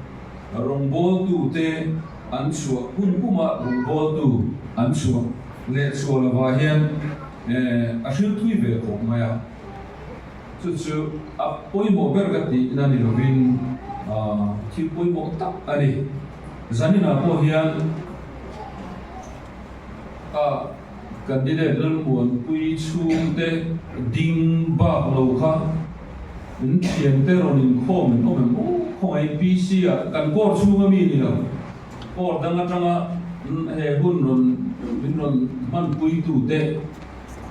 rawngbawltute an chhuah hun pumah rawngbawltu an chhuah leh chhuah lovah hian a hril thui ve khawp mai a, chu chu a pawimawh ber ka tihna ni lovin thil pawimawh tak a ni. Zaninah pawh hian a candidate Lalmuanpui chhungte ding bak lo kha in thiante rawn inkhawm in awm em aw khawngaih PC ah kan court chhunga mi ni lo. Court dang atanga he hun rawn min rawn hmanpuitute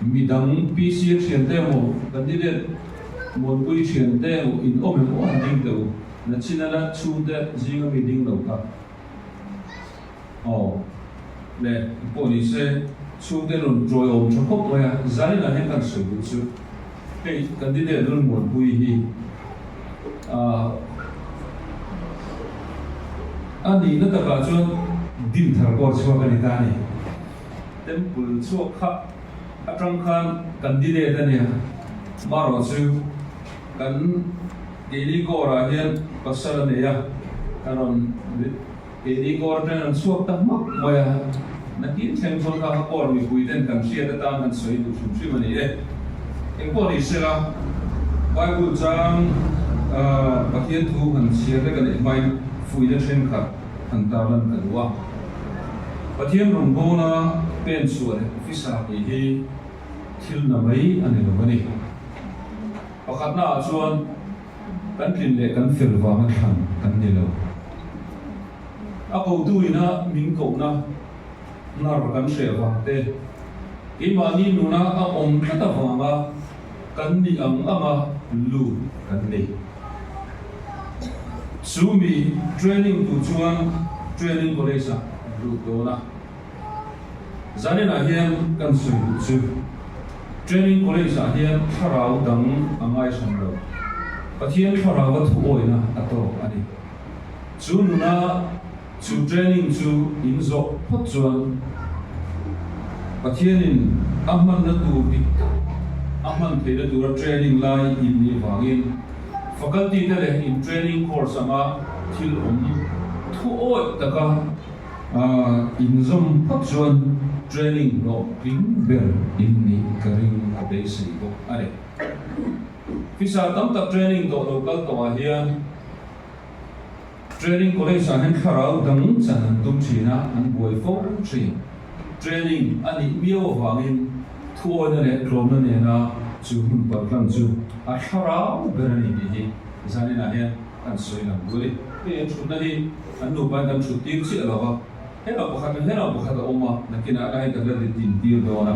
midang PC a thiante emaw candidate Muanpui thiante emaw in awm em aw an ding teh u. Nachina la chhungte zinga mi ding lo kha aw le pawh ni se chhungte rawn tawiawm tha khawp mai a, zaninah hian kan sawi duh chu hei candidate rawn Muanpui hi ah A nihna takah chuan Dinthar pawh chhuak a ni ta a ni. Temple chhuak kha atang khan kan di let a nia. Marawh chu kan keini kawrah hian pasal a nei a, a rawn keini kawr atangin an chhuak ta hmak mai a. Nakin thleng chuan kha kha kawr mipui ten kan hriat atan kan sawi duh hrim hrim a ni e. Engpawh ni sela, Bible chang Pathian thu han chhiar vek a neih hmain fuihna thenkhat han tarlan ka duh a. Pathian rawngbawla pen chhuah leh officer nih hi thil na mai a ni lo a ni. Pakhatna ah chuan kan tlin leh kan fel vanga thlan kan ni lo. A kotu ina min kohna hnar kan hreh vang te, keimahni nuna a awm tlat avanga kan nih ang anga lut kan ni. Chu mi training tur chuan training college ah an lut dawn a. Zaninah hian kan sawi duh chu training college ah hian thlarau dang a ngaihram lo, Pathian thlarau a thuawina a tawk a ni. Chu nuna Chu training chu in zawh phawt chuan Pathianin a hmanna tur dik tak a hman theihna tura training lai in nih vangin faculty te leh in training course anga thil awm thuawih taka inzawm phawt chuan training hlawhtling ber in nih ka ring a beisei bawk a ni. Fisa tam tak training tawh lo kal tawhah hian. Training College ah hian thlarau dang chan an tum thin a, an buai fo thin. Training a nih miau avangin thuawina leh tlawmna nena chu hmun paltlang chu a thlarau ber a ni tih hi zaninah hian kan sawi lang duh a ni. Hei an thutna hi an nupain kan thut tir chiah lo va. Hello pakhat leh hello pakhat a awm a, nakinah ka hei kan la din tir dawn a.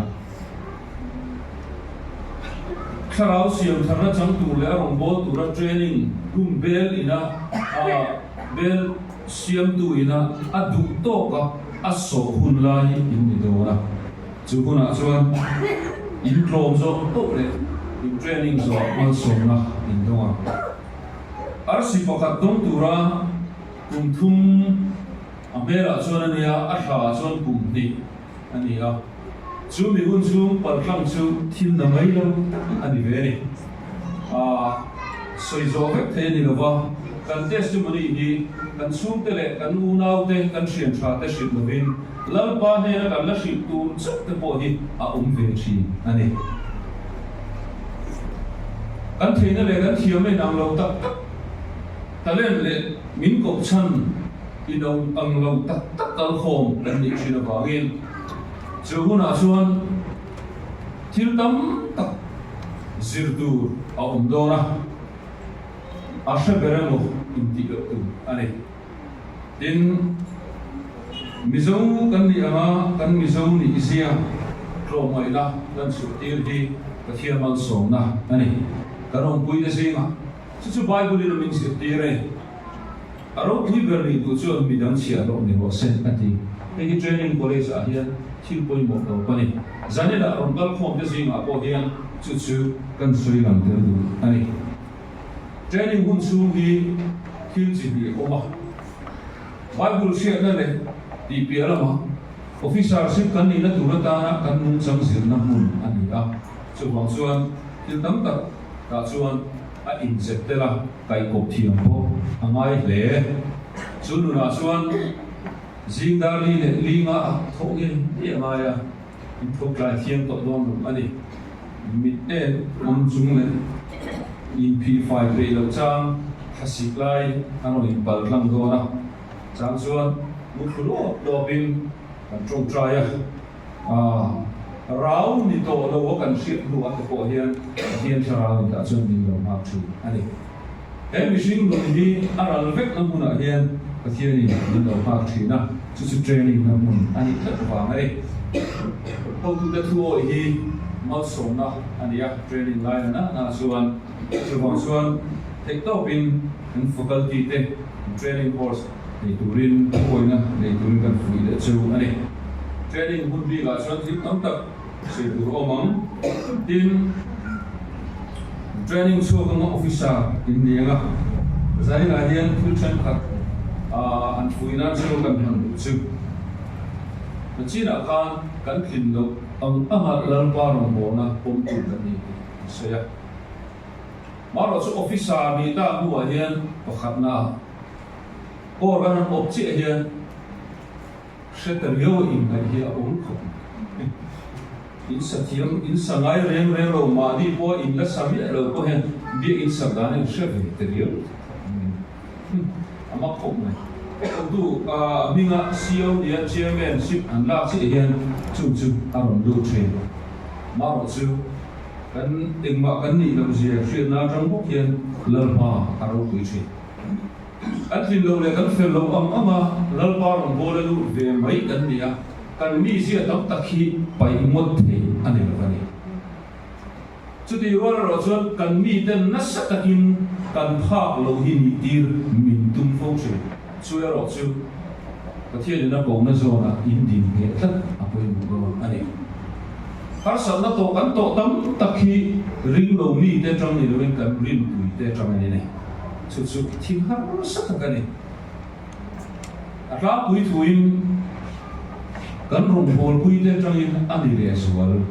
Thlarau siam tharna chang tur leh a rawngbâwl tura training hun bel ina bel siamtu ina a duh tawka a sawh hun lai hi in ni dawn a. Chu hunah chuan in tlawm zawk poh leh in training zawh malsawmna in dawng ang. Arsi pakhat dawng tura kum thum a hmelah chuan a nia, a thlaah chuan kum hnih a ni a. Chu mi hun chhung paltlang chu thil na mai lo a ni ve a ni. A sawi zawh vek thei a ni lo va, kan testimony hi kan chhungte leh kan unaute, kan thian tha te hrilh lovin Lalpa hnena kan la hrilh tur chauh te pawh hi a awm ve thin a ni. Kan theihna leh kan thiamna inang lo tak tak, talent leh min kawp chhan ino ang lo tak tak kalkhawm kan nih thin avangin, Chu hunah chuan thil tam tak zir tur a awm dawn a, a hre ber emaw intih loh tur a ni. Tin, Mizo kan nih anga kan Mizo nih zia tlawmngaihna kan chhuhtir hi Pathian malsawmna a ni. Kan awmpuite zingah chu chu Bible-in a min zirtir e. A ropui ber nih duh chuan midang chhiah hlawh ni rawh se, a ti. Hei hi Training College ah hian thil pawimawh tawp a ni. Zanela rawn kal khawm te zingah pawh hian chu chu kan sawi lang tel duh a ni. Training hun chhung hi thil chi hnih a awm a. Bible hriatna leh tih piah lamah Officership kan nihna tur atana kan nungchang zirna hmun a ni a. Chuvang chuan thil tam tak tah chuan a inzep tel a. Kaikawp thiam pawh a ngai hle. Chu nunah chuan zing dar li leh linga a thawh ngei ngei a ngai a, in thawk tlai thiam tawh dawn lo a ni. Mit en awm chung leh inphih fai peih loh chang thlasik lai a rawn inpal tlang dawn a, chang chuan muthlu lawp lawpin kan tawngtai a. Rau ni tawh lo a kan hriat hnu ah te pawh hian Pathian thlarau ni tah chuan min lo nghak thin a ni. He mihring nun hi a ral vek na hmunah hian Pathianin min lo nghak thin a, chu chu training na hmun a nih tlat vang a ni. Hotute thu awih hi malsawmna a ni a, training lai na na chuan chuvang chuan theihtawpin kan faculty te training course Nei turin thuawina nei turin kan fuih leh cheu a ni. Training hun bikah chuan thil tam tak sawi tur a awm ang. Tin, training chhuak anga officer in ni anga zainah hian thil thenkhat han fuih nan chu kan hman duh chu. Nachinah khan kan tlin loh ang anga Lalpa rawngbawlna pawm tur kan ni tih an sawi a. Marawh chu officer nih tak hnuah hian pakhatna Aw ran an awp chiah hian hre ta riau a inngaih hi a awm khawp mai. In sa thiam, in sa ngai reng reng lo, mahni pawha in la sa miah lo pawh hian biak in sak dan in hre ve ta riau khawp mai. A mak khawp mai. Hotu a hminga CEO nia chairmanship an lak chiah hian chu chu a rawn lut thin. Marawh chu kan engmah kan nih loh zia hriatna atang bawk hian Lalpa a ropui thin. Kan tlin loh leh kan fel loh ang anga Lalpa rawn bawl a lut ve mai kan ni a, kan mizia tam tak hi paih ngawt thei a ni lo a ni. Chutih rual erawh chuan kan miten nasa takin kan phak loh hi nih tir min tum fo thin. Chu erawh chu Pathianin a kohna zawnah in din ngheh tlat a pawimawh dawn a ni. Harsatna tawh kan tawh tam tak hi ring lo mite atang ni loin kan rinpuite atang a ni nei. Chu chu thil harsa tak a ni. A tlangpui thuin kan rawngbawlpuite atangin a ni leh zual.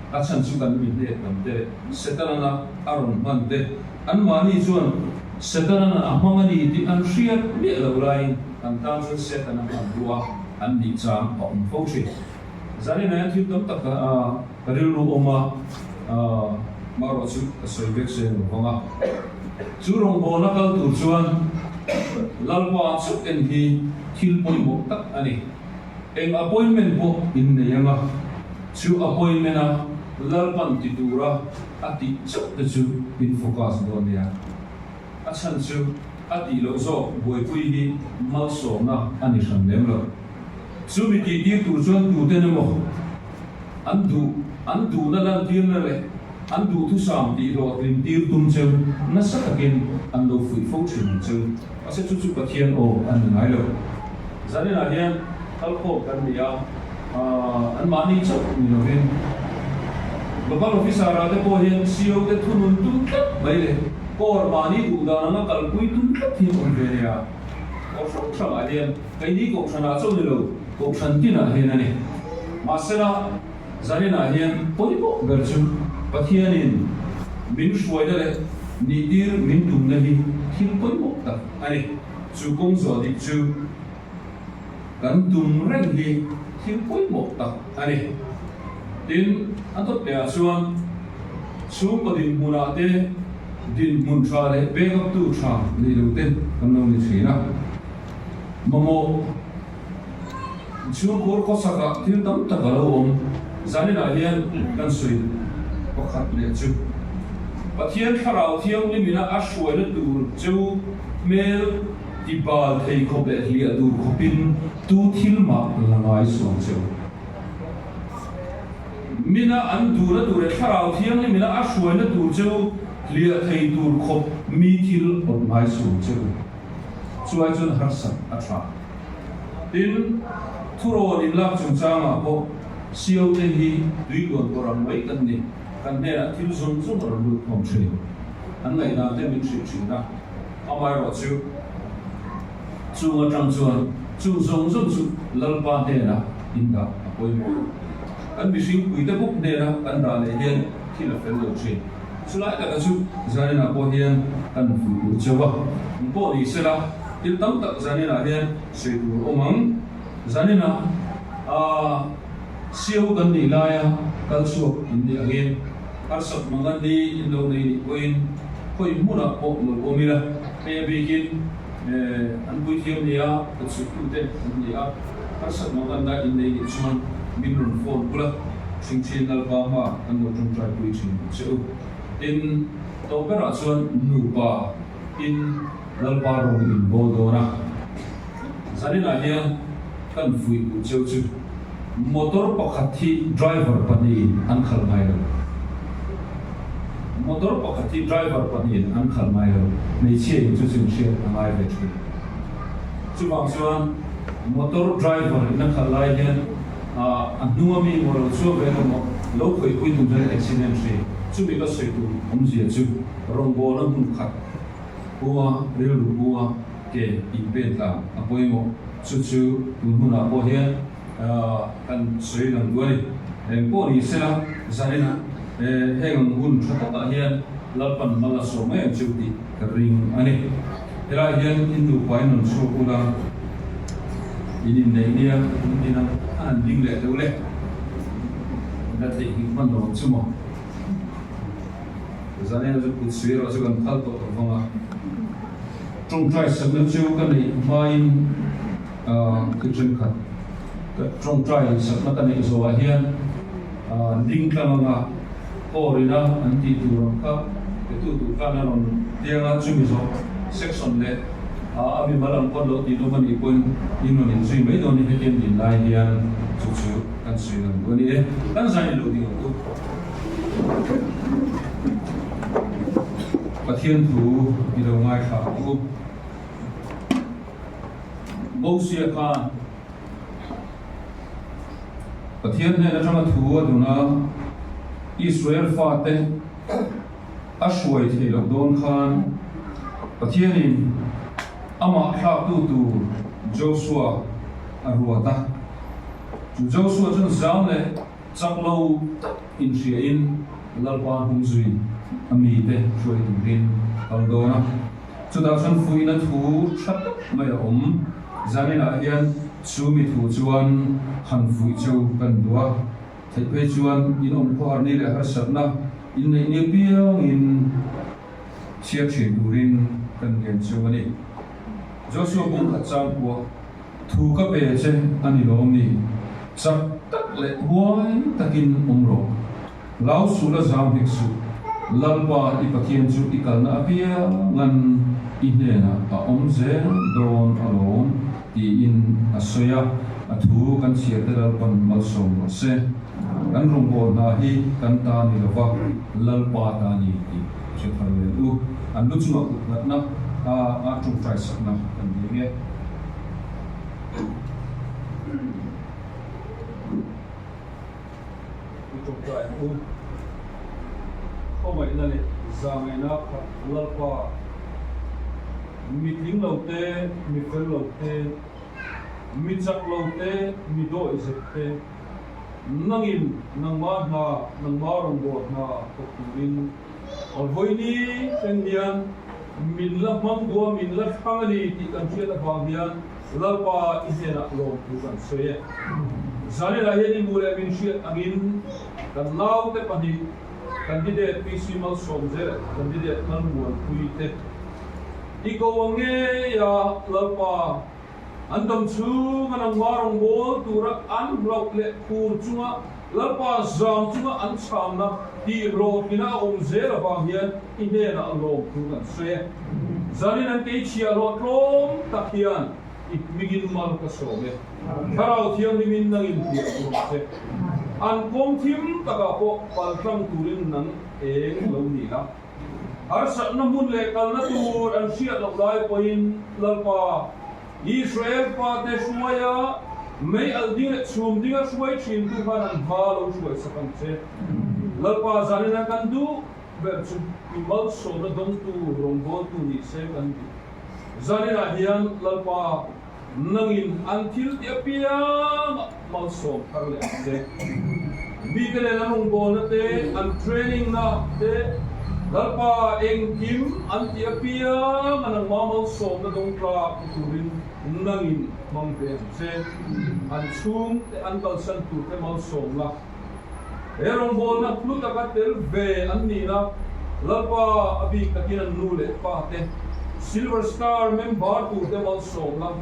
A chhan chu kan mi hnek lam te leh Setana a rawn hman te, anmahni chuan Setana a hmang a ni tih an hriat miah loh laiin kan tan chuan Setana hmanrua an nih chang a awm fo thin. Zanin ah hian thil tam tak ka rilru awm a, marawh chu ka sawi vek se lo vang a. Chu rawngbawlna kal tur chuan Lalpa chauh en hi thil pawimawh tak a ni. Eng appointment pawh in nei anga, chu appointment a Lalpan ti tura a tih chauh te chu in focus dawn nia. A chhan chu a tih loh zawk buaipui hi malsawmna a ni hran lem lo. Chu mi tihtir tur chuan tuten emaw an duh, an duhna lantirna leh an duhthusam tihhlawhtlin tir tum cheu nasa takin an lo fuih fo thin ang cheu. Mahse chu chu Pathian aw a ni ngai lo. Zaninah hian kalkhawm kan ni a, anmahni chauh ni lovin Local Officer-ah te pawh hian CO te thunun tum tlat mai leh Corps mahni duhdan anga kalpui tum tlat hi an awm ve nia. Aw hrang hrangah hian keini kohhranah chauh ni lo, kohhran tinah hian a ni. Mahsela, zaninah hian pawimawh ber chu Pathianin min hruaina leh nihtir min tumna hi thil pawimawh tak a ni. Chu kawng zawh dik chu kan tum reng hi thil pawimawh tak a ni. Tin, a dawt lehah chuan chhungkaw dinhmunah te dinhmun tha leh backup tu tha nei lo te kan lo ni thin a. Mamawh chhungkhur khawsakah thil tam tak a lo awm. Zaninah hian kan sawi pakhat leh chu Pathian Thlarau Thianghlimina a hruaina tur cheu hmel ti bal thei khawp leh hliah tur khawpin tu thil mah la ngai suang cheu. Mina an duhna tur leh Thlarau Thianghlimina a hruaina tur cheu hliah thei tur khawp mi thil awt ngai suang cheu. Chuai chuan harsat a tha. Tin, thurawn inlak chungchangah pawh CO te hi tui luan tur ang mai kan ni. Kan hnenah thil zawng zawng a rawn lut khawm thin. An ngaihdan te min hrilh thin a, amaherawh chu chung atang chuan chung zawng zawng chu Lalpa hnenah indah a pawimawh. Kan mihring puite bawk hnena kan dah leh hian thil a fel lo thin. Chulai taka chu zaninah pawh hian kan vui tur cheu a, eng pawh ni sela thil tam tak zaninah hian sawi tur awm ang. Zaninah ah siau kan nih laia kal chhuak in nih angin harsat mangan ni in lo nei nih pawhin khawi hmunah pawh lo awm ila, hei a bikin an puithiam nia kut suktute an ni a, harsat manganna in nei nih chuan min rawn phone kul a. Chhingchhin Lalpa hma kan lo tawngtai pui thin che u. Tin, to berah chuan nupa in Lalpa rawng in bawl dawn a. Zaninah hian kan fuih duh cheu chu motor pakhat hi driver pahnihin an khalh ngai lo. Motor pakhat hi driver pahnihin an khalh ngai lo. Hmeichhia in chu chu in hriat a ngai ve thin. Chuvang chuan motor driver in a khalh lai hian A hnung a mi maw lo chhuak ve emaw maw lo khawihpui tum hian accident hri chumi ka sawi tur awmzia chu rawngbawlna hmun khat pua rilru pua ke inpen tlang a pawimawh chu chu tun hunah pawh hian kan sawi lang duh a ni. Eng pawh ni sela zaninah heng ang hun tha takah hian Lalpan mal a sawm em chu tih ka ring a ni. Helaiah hian in nupa in rawn chhuak ula, in inneih nia in din ang a han ding leh deuh le. La theihnghilh hman lo ang chu maw? Zanena chu kut suih erawh chu kan phal tawh lo vang a. Tawngtai sakna chu ka neih hmain thil thenkhat ka tawngtai sakna ka neih zawhah hian ding tlang anga Aw-rina an tih tur ang kha petu tur khan a rawn piang a, chumi zawh section leh a mimal ang pawn lo tih tum a nih pawhin in rawn inzui mai dawn ni hetiang din lai hian chu chu kan sawi lang duh a ni e, kan zai ni lo ding ang u. Pathian thu i lo ngaithla ang u. Mosia khan. Pathian hnen atanga thu a dun a, Israel fate a hruai theih loh dawn khan Pathianin amah thlaktu tur Joshua a ruat a. Chu Joshua chuan zam leh chak lo tak inhriain Lalpa hnung zui a mite hruai turin a kal dawn a. Chutah chuan fuihna thu tha tak mai a awm. Zaninah hian chu mi thu chuan han fuih cheu kan duh a, theih phei chuan in awm khawhar ni leh harsatna in neih ni apiangin chhiar thin turin kan ngen cheu a ni. Joshua bung khat chang pawh thu ka pe che a ni lawm ni? Chak tak leh huai takin awm rawh. Lau suh la zam hek suh, Lalpa i Pathian chu i kalna apiangan i hnenah a awm zel dawn alawm. tiin a sawi a, a thu kan chhiarte Lalpan malsawm rawh se. Kan rawngbâwl hna hi kan ta ni lova Lalpa ta ni tih hre thar leh u. An lu chungah kut nghatna a tawngtai sakna kan ding e. I tawngtai ang u. Khawngaihna leh zahngaihna khat Lalpa, mi tling lo te, mi fel lo te, mi chak lo te, mi dawihzep te, nangin nangmah hna, nangmah rawngbâwl hna thawk turin vawiini thleng hian min la hmang duh a, min la thlang a ni tih kan hriat avang hian Lalpa i hnenah lawmthu kan sawi e. Zaninah hian i hmuh leh min hriat angin kan naute pahnih candidate PC Malsawmzela leh candidate Lalmuanpuii te i ko ang ngei a, Lalpa an dam chhunga nangmah rawngbâwl tura an hlauh leh khur chunga Lalpa zam chunga an chhamna tih hlawhtlina a awm zel avang hian i hnenah lawmthu kan sawi e. Zanin an kei chhiah hlawh tlawm tak hian i hmingin mal ka sawm e. Thlarau Thianghlimin nangin hliah tur che. An kawng thim takah pawh paltlang turin nang eng lo ni la. Harsatna hmun leh kalna tur an hriat loh lai pawhin Lalpa, Israel fate hruaia mei alh ding leh chhum dinga hruai thintu khan an hma lo hruai sak ang che. Lalpa zanin a kan duh ber chu i malsawmna dawngtu rawngbawltu ni se kan duh. Zaninah hian Lalpa nangin an thil ti apiangah malsawm thar leh ang che. Mite nen an rawngbawlna te, an training na te, Lalpa engkim an ti apiang a nangmah malsawmna dawng tlak ni turin nangin hmang ve ang che. An chhung te an kalsan tur te malsawm la. He rawngbawlna hlu taka tel ve an nihna Lalpa a bik takin an nu leh pa te, Silver Star member tur te malsawm la.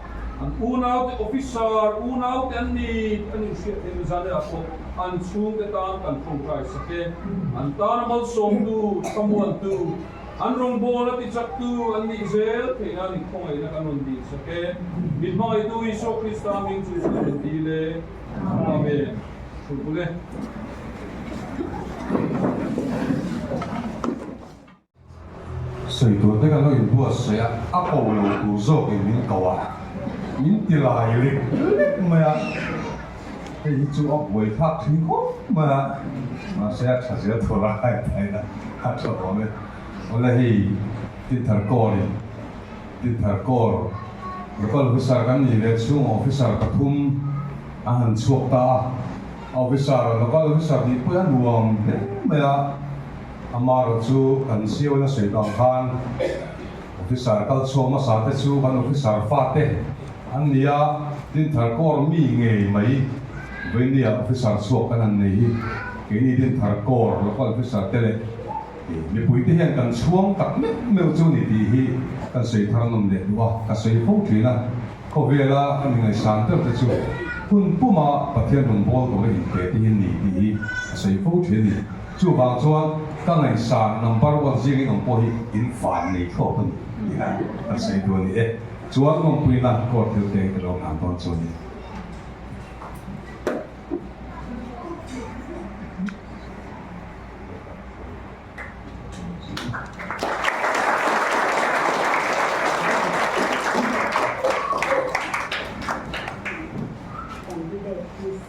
An unaute officer unaute an ni tih an inhriat theih Mizanela pawh an chhungte tan kan tawngtai sak e. An tana malsawmtu, thlamuantu, an rawngbawla tichaktu an nih zel theih nan inkhawngaihna kan rawn dil sak e. Min hmangaihtu Isua Krista hming chu kan rawn dil e. Amen. Hrulh ule. Sawi tur te kan lo inbuatsaih a, a ko lo tur zawkin min ko a, min ti lai lek lek mai a, hei hi chu a buai thlak thin khawp mai a, mahse a tha zel tur a hai theih a, a tha awm e. Awle hei Tinthar Kawl in Tinthar Kawl Local Officer kan nih leh chhung Officer pathum a han chhuak ta a, Officer Local Officer nih pawh hi a nuam hle mai a. Amaherawh chu kan CON a sawi tawh ang khan officer kal chhuak hmasa te chu kan officer fate an ni a, Dinthar Corps mi ngei mai Vainia officer chhuak kan han nei hi keini Dinthar Corps local officer te leh mipui te hian kan chhuang tak meuh meuh chu ni tih hi kan sawi thar nawm leh duh a, ka sawi fo thin a, khawvela ka mi ngaihsan deuh te chu hun puma Pathian rawn bawl tura inpe te hi ni tih hi ka sawi fo thin a ni. Chuvang chuan ka ngaihsan number one zingin awm pawh hi in van nei thlawk a ni tih a kan sawi duh a ni e. Chuan lawmpuina court thil te ka lo hlan dawn chu a ni. Candidate PC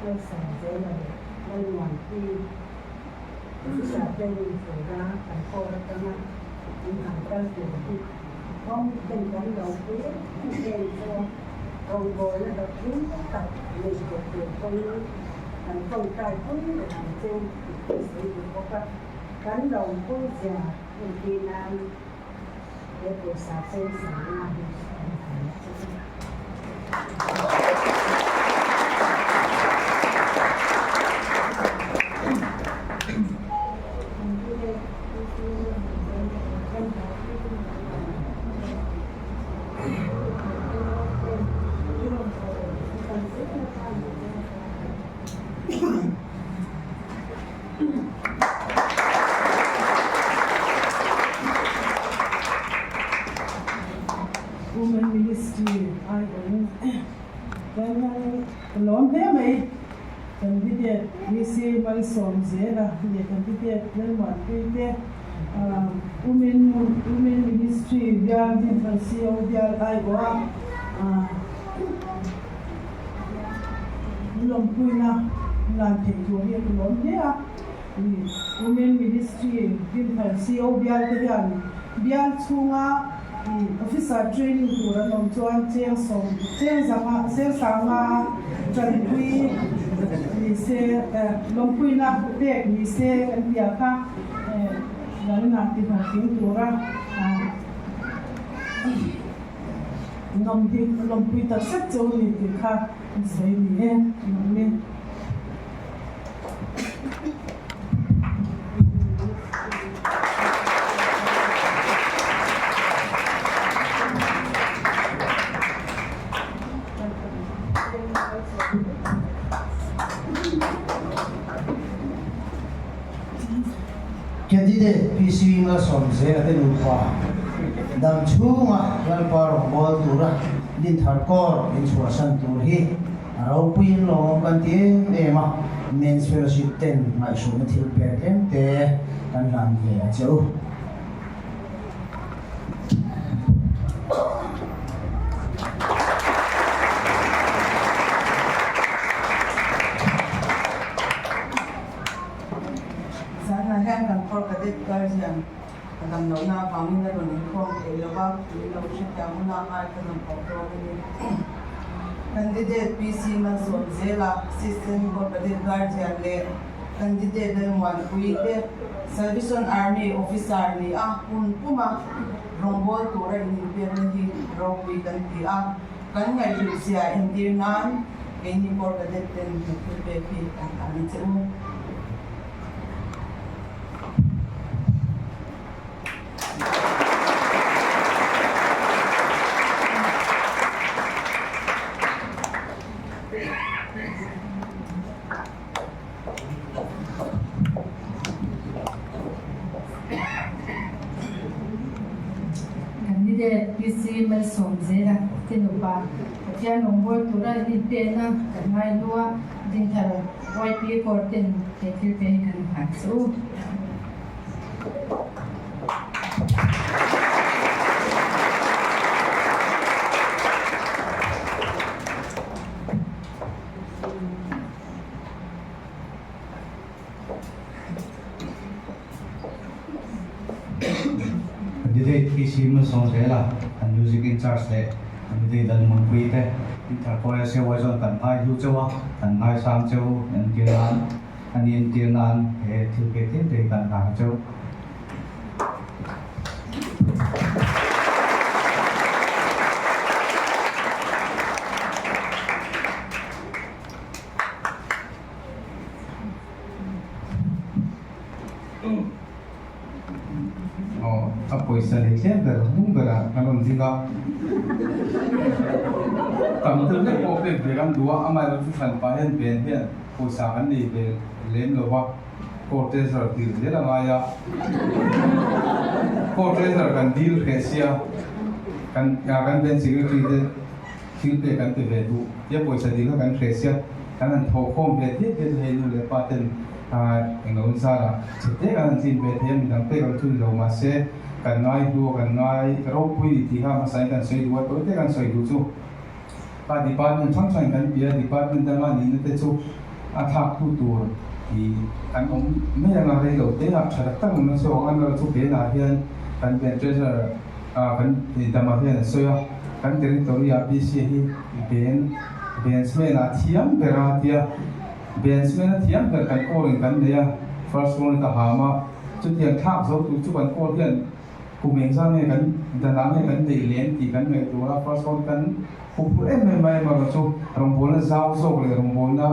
Lalsangzela leh Lalmuanpuii Officer te rinfura kan court atanga an han kal tur hi kawng ten kan lo pui em em chu a, rawngbawlna hlawhtling tak nei tawh tur pawhin kan tawngtai pui reng ang che tih ka sawi duh bawk a, kan lo pui zia entir nan he pawisa chengsanna hi kan han la che a. Women Ministry aiawhin chuan hian ka lawm hle mai. Candidate VC Malsawmzela leh Candidate Lalmuanpui te Women Women Ministry bial Dinthar CO bial aiawha lawmpuina lan theih tur hi ka lawm hle a. Women Ministry Dinthar CO bial te hian bial chhunga Officer training tur an awm chuan cheng sawm cheng zanga cheng sanga tanpui ni se lawmpuina pek ni se kan ti a kha lalna ti hlawhtling tura nawm hi lawmpui tak zet chu ni tih kha an sawi ni e nawm e. Candidate PC Malsawmzela te nupa dam chhunga Lalpa rawngbâwl tura Dinthar Corps inchhuahsan tur hi A ropuiin lawmawm kan ti em em a, Men's Fellowship ten ngaihhruaina thil pek tlem te kan hlan ve a che u. Zanah hian kan Corps Cadet Guardian ka dam lohna avangin a rawn inkhawm thei lo va, min lo hrethiam huna ngai ka rawn koh dawn a ni. Candidate PC Malsawmzela, Assistant Corps Cadet Guardian leh Candidate Lalmuanpui te Salvation Army Officer ni a hun puma rawngbâwl tura ininpekna hi ropui kan ti a, kan ngaihhluhzia entir nan keini Corps Cadet ten he thilpek hi kan hlan a che u. Candidate PC Malsawmzela te nupa Pathian rawngbâwl tura in inpêna kan ngaihlu a, Dinthar YP Corps ten he thil te hi kan nghah che u. Candidate PC Malsawmzela an music in charge leh candidate Lalmuanpuii te Interpol SAY chuan kan ngai hlu cheu a, kan ngaisang cheu entir nan a ni entir nan he thil pek tlem te hi kan hlan cheu. Aw, a pawisa leh tlem ber hnung berah kan rawn ding a, tam deuh hlek pawh pek ve kan duh a, amaherawhchu chu hran pah hian ven hian pawisa kan nei ve lem lo va, court treasurer dil zel a ngai a, court treasurer kan dil hreh sia, kan kan ven secretary te thil pek kan ti ve duh tia pawisa dil kha kan hreh sia, kan han thawhkhawm ve diat diat a hei nu leh pa ten Eng lo zara chhe te kan han tlin ve thei a, midang te kan thun lo mahse kan ngai hlu a, kan ngai ropui ni tih kha hmasa in kan sawi duh a, tawi te kan sawi duh chu kha department hrang hrang in kan bia a, department danga nihna te chu a thlak tu tur tih kan awm mai anga rei lo te ah tha tak tak awm na chu ang a, amaherawhchu chu keimah hian kan ven treasurer ah kan dama hian a sawi a, kan territory ah BC hi ven vensmen ah thiam ber a tia. Batsman a thiam ber kan call in kan nei a, first round a ham a, chutiang thlak zo tur chu kan call hian kum engzah nge kan danah nge kan neih lem tih kan ngaihtuah a, first round kan huphurh em em mai amaherawh chu rawngbawlna zau zawk leh rawngbawlna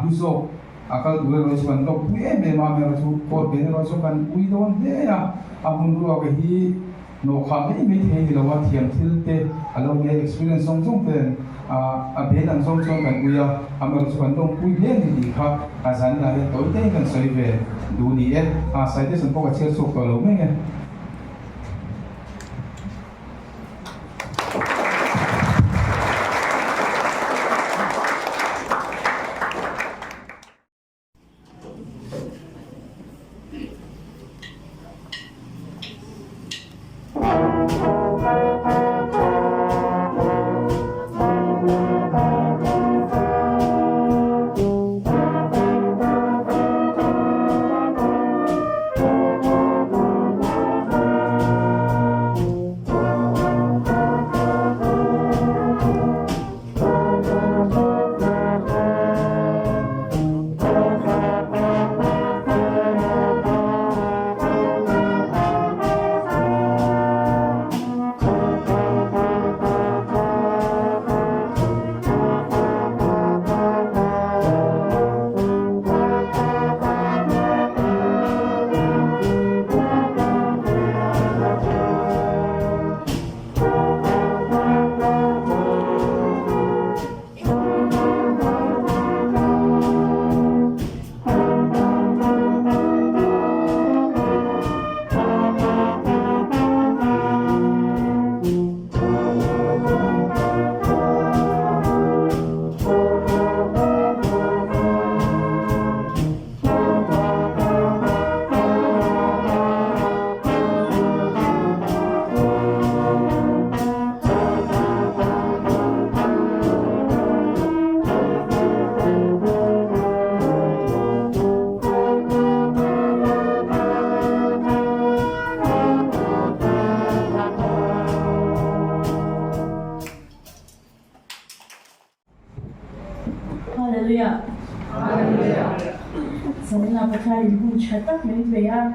hlu zawk a kal tur erawh chu kan lawkpui em em a, amaherawh chu call ben erawh chu kan ui dawn hle a, a hmun ruak hi. Nawhkhah mai mai thei ni lo a, thiam thil te a lo nia, experience zawng zawng ten a bel ang zawng chuan kan ui a, amaherawh chu kan lawmpui hle a ni tih kha a zan inah hian tawi tein kan sawi ve duh ni e. A citation pawh ka chhiar chhuak tawh lo mai nge. Hallelujah. Hallelujah. Zanina Pathian in hun tha tak min pe a,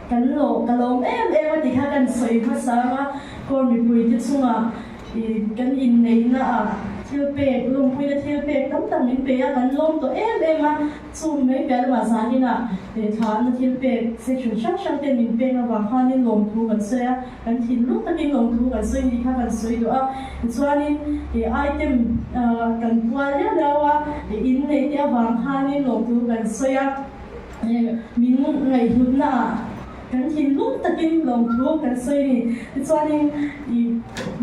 kan lo ka lawm em em a ti kha kan sawi hmasa a, Kawr mipuite chungah Kan inneihna ah thil pek, lawmpuina thil pek tam tak min pe a, kan lawm tawh em em a, chung mai piah lamah zaninah thlahna thil pek section hrang hrang ten min pek avang khanin lawmthu kan sawi a, kan thinlung takin lawmthu kan sawi ni kha kan sawi duh a, tichuanin item kan pual liau liau a, inneih te avang khanin lawmthu kan sawi a, min ngaihhlutna ah. Kan thinlung takin lawmthu kan sawi a ni. Tichuanin i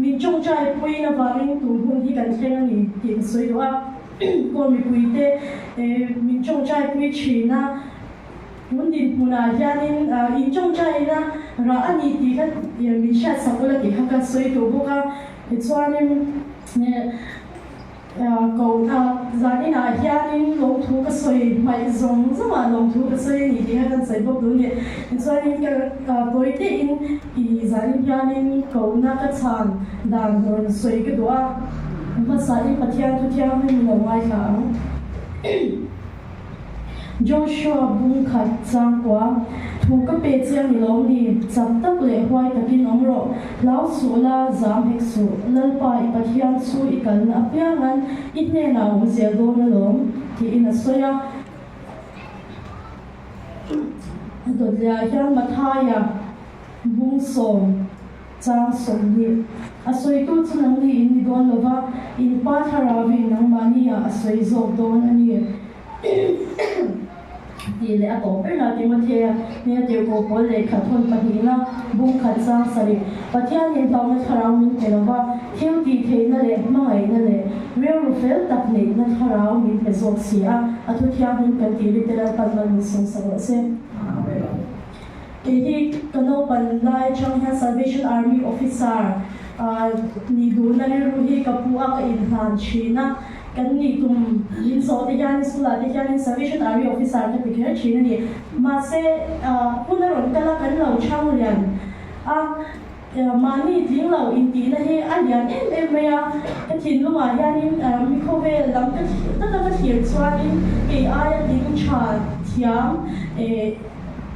min tawngtai puiin avangin tun hun hi kan thleng a ni tih ka sawi duh a. Kaw mipuite min tawngtai pui thin a, tun dinhmunah hianin in tawngtaina rah a ni tih kha min hriatsak ula tih kha ka sawi duh bawk a. Tichuanin Ko a, zaninah hianin lawmthu ka sawi hmaih zawng zawngah lawmthu ka sawi a ni tih kha kan sawi bawk duh a ni. Tichuanin ka tawi tein i zanin hianin kohna ka chhan dan rawn sawi ka duh a, hmasain Pathian thu thianghlim min lo ngaithla ang. Joshua bung khat changkua, Thu ka pe chiang ni lo ni, chak tak leh huai takin awm rawh, hlau suh la, zam hek suh, Lalpa i Pathian chu i kalna apiangan i hnenah a awm zel dawn alawm, tiin a sawi a. A dawtliah hian Mathaia bung sawm chang 20 a sawitu chu nangni in ni dawn lova, in Pa Thlarauin nangmahniah a sawi zawk dawn a ni. Tih leh a tawp ber a, Timothea hnena tirhkoh pawl lehkha thawn pahnihna bung khat chang sarih, Pathianin hlauhna thlarau min pe lova, thil tih theihna leh hmangaihna leh rilru fel tak neihna thlarau min pe zawk si a, a thu thianghlim kan tih ri te Lalpan mal min sawmsak rawh se. Kei hi ka naupan lai atang hian Salvation Army Officer nih duhna rilru hi ka pu a, ka inhlan thin a. Kan nih tum min zawh te hianin school ah te hianin Salvation Army Officer ka ti kher thin a ni. Mahse hun a rawn kal a, kan lo chhang lian a, mahni tling lo intihna hi a lian em em mai a. Ka thinlungah hianin mi khawvel lam ka taka ka thlir chuanin kei aia tling tha thiam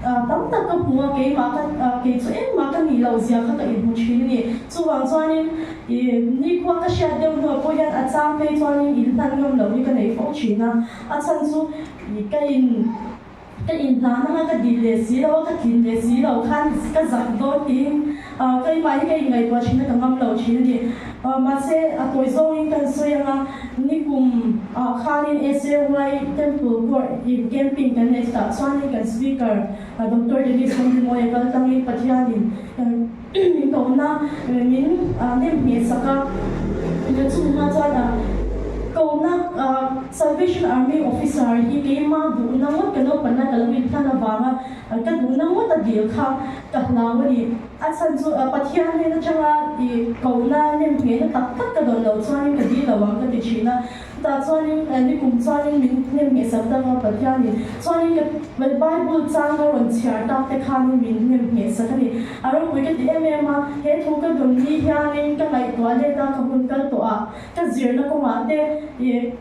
Tam tak ka hmu a, keimah ka kei chu engmah ka nih loh zia kha ka inhmu thin a ni. Chuvang chuanin i nikhua ka hriat deuh hnuah pawh hian a chang phei chuanin in hlan ngam loh hi ka nei fo thin a. A chhan chu i ka in ka inhlan anga ka dil leh si lo a, ka tlin leh si lo khan ka zak dawn tiin keimah hi ka inngaihtuah thin a, ka ngam lo thin a ni. Mahse a tawi zawngin kan sawi anga nikum ah khanin SAY Temple Court in camping kan nei chutah chuanin kan Speaker Doctor Dennis Ramrimawia kal tangin Pathianin min kohna min nem ngheh sak a, chungah chuan kohna Salvation Army Officer hi keimah duhna ngawt ka naupana ka lo inhlan avanga ka duhna ngawt a dil kha ka hlau a ni. A chhan chu Pathian hnen atanga i kohna nem nghehna tak tak ka dawn loh chuanin ka dil lo ang ka ti thin a. Chutah chuanin nikum chuanin min nem ngheh sak tak a Pathianin. Chuanin ka Bible chang ka rawn chhiar tak te khanin min nem ngheh sak a ni. A ropui ka ti em em a, he thu ka dawn ni hianin ka ngaihtuah let a ka hun kal tawh a, ka zirna kawngah te i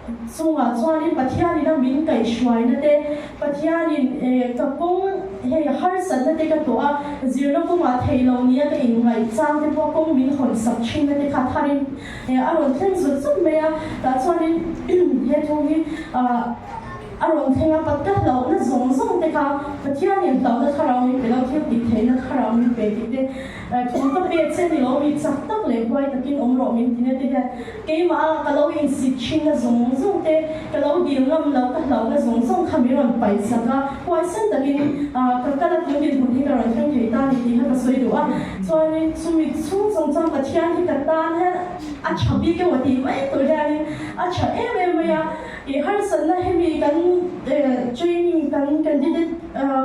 Chungah chuanin Pathianin a min kaihhruaina te, Pathianin ka kawng hei harsatna te ka tuah a, zirna kawngah thei lo nia ka inngaih chang te pawh kawng min hawn sak thinna te kha tharin a rawn thleng zut zut mai a. Tah chuanin he thu hi a rawn thleng a, ka hlauhna zawng zawng te kha Pathianin hlauhna thlarau min pe lo, thil tih theihna thlarau min pe tih te thu ka pek che ni lo, mi chak tak leh huai takin awm rawh min ti na te hian Keimah a ka lo insit thinna zawng zawng te, ka lo dil ngam lo, ka hlauhna zawng zawng kha min rawn paih sak a, huaisen takin ka kal a tun dinhmun hi ka rawn thleng thei ta ni tih kha ka sawi duh a. Chuanin chumi chhung zawng chuan Pathian hi ka tan hian a tha bik emaw tih mai tur hianin a tha em em mai a. I harsatna hemi kan training kan candidate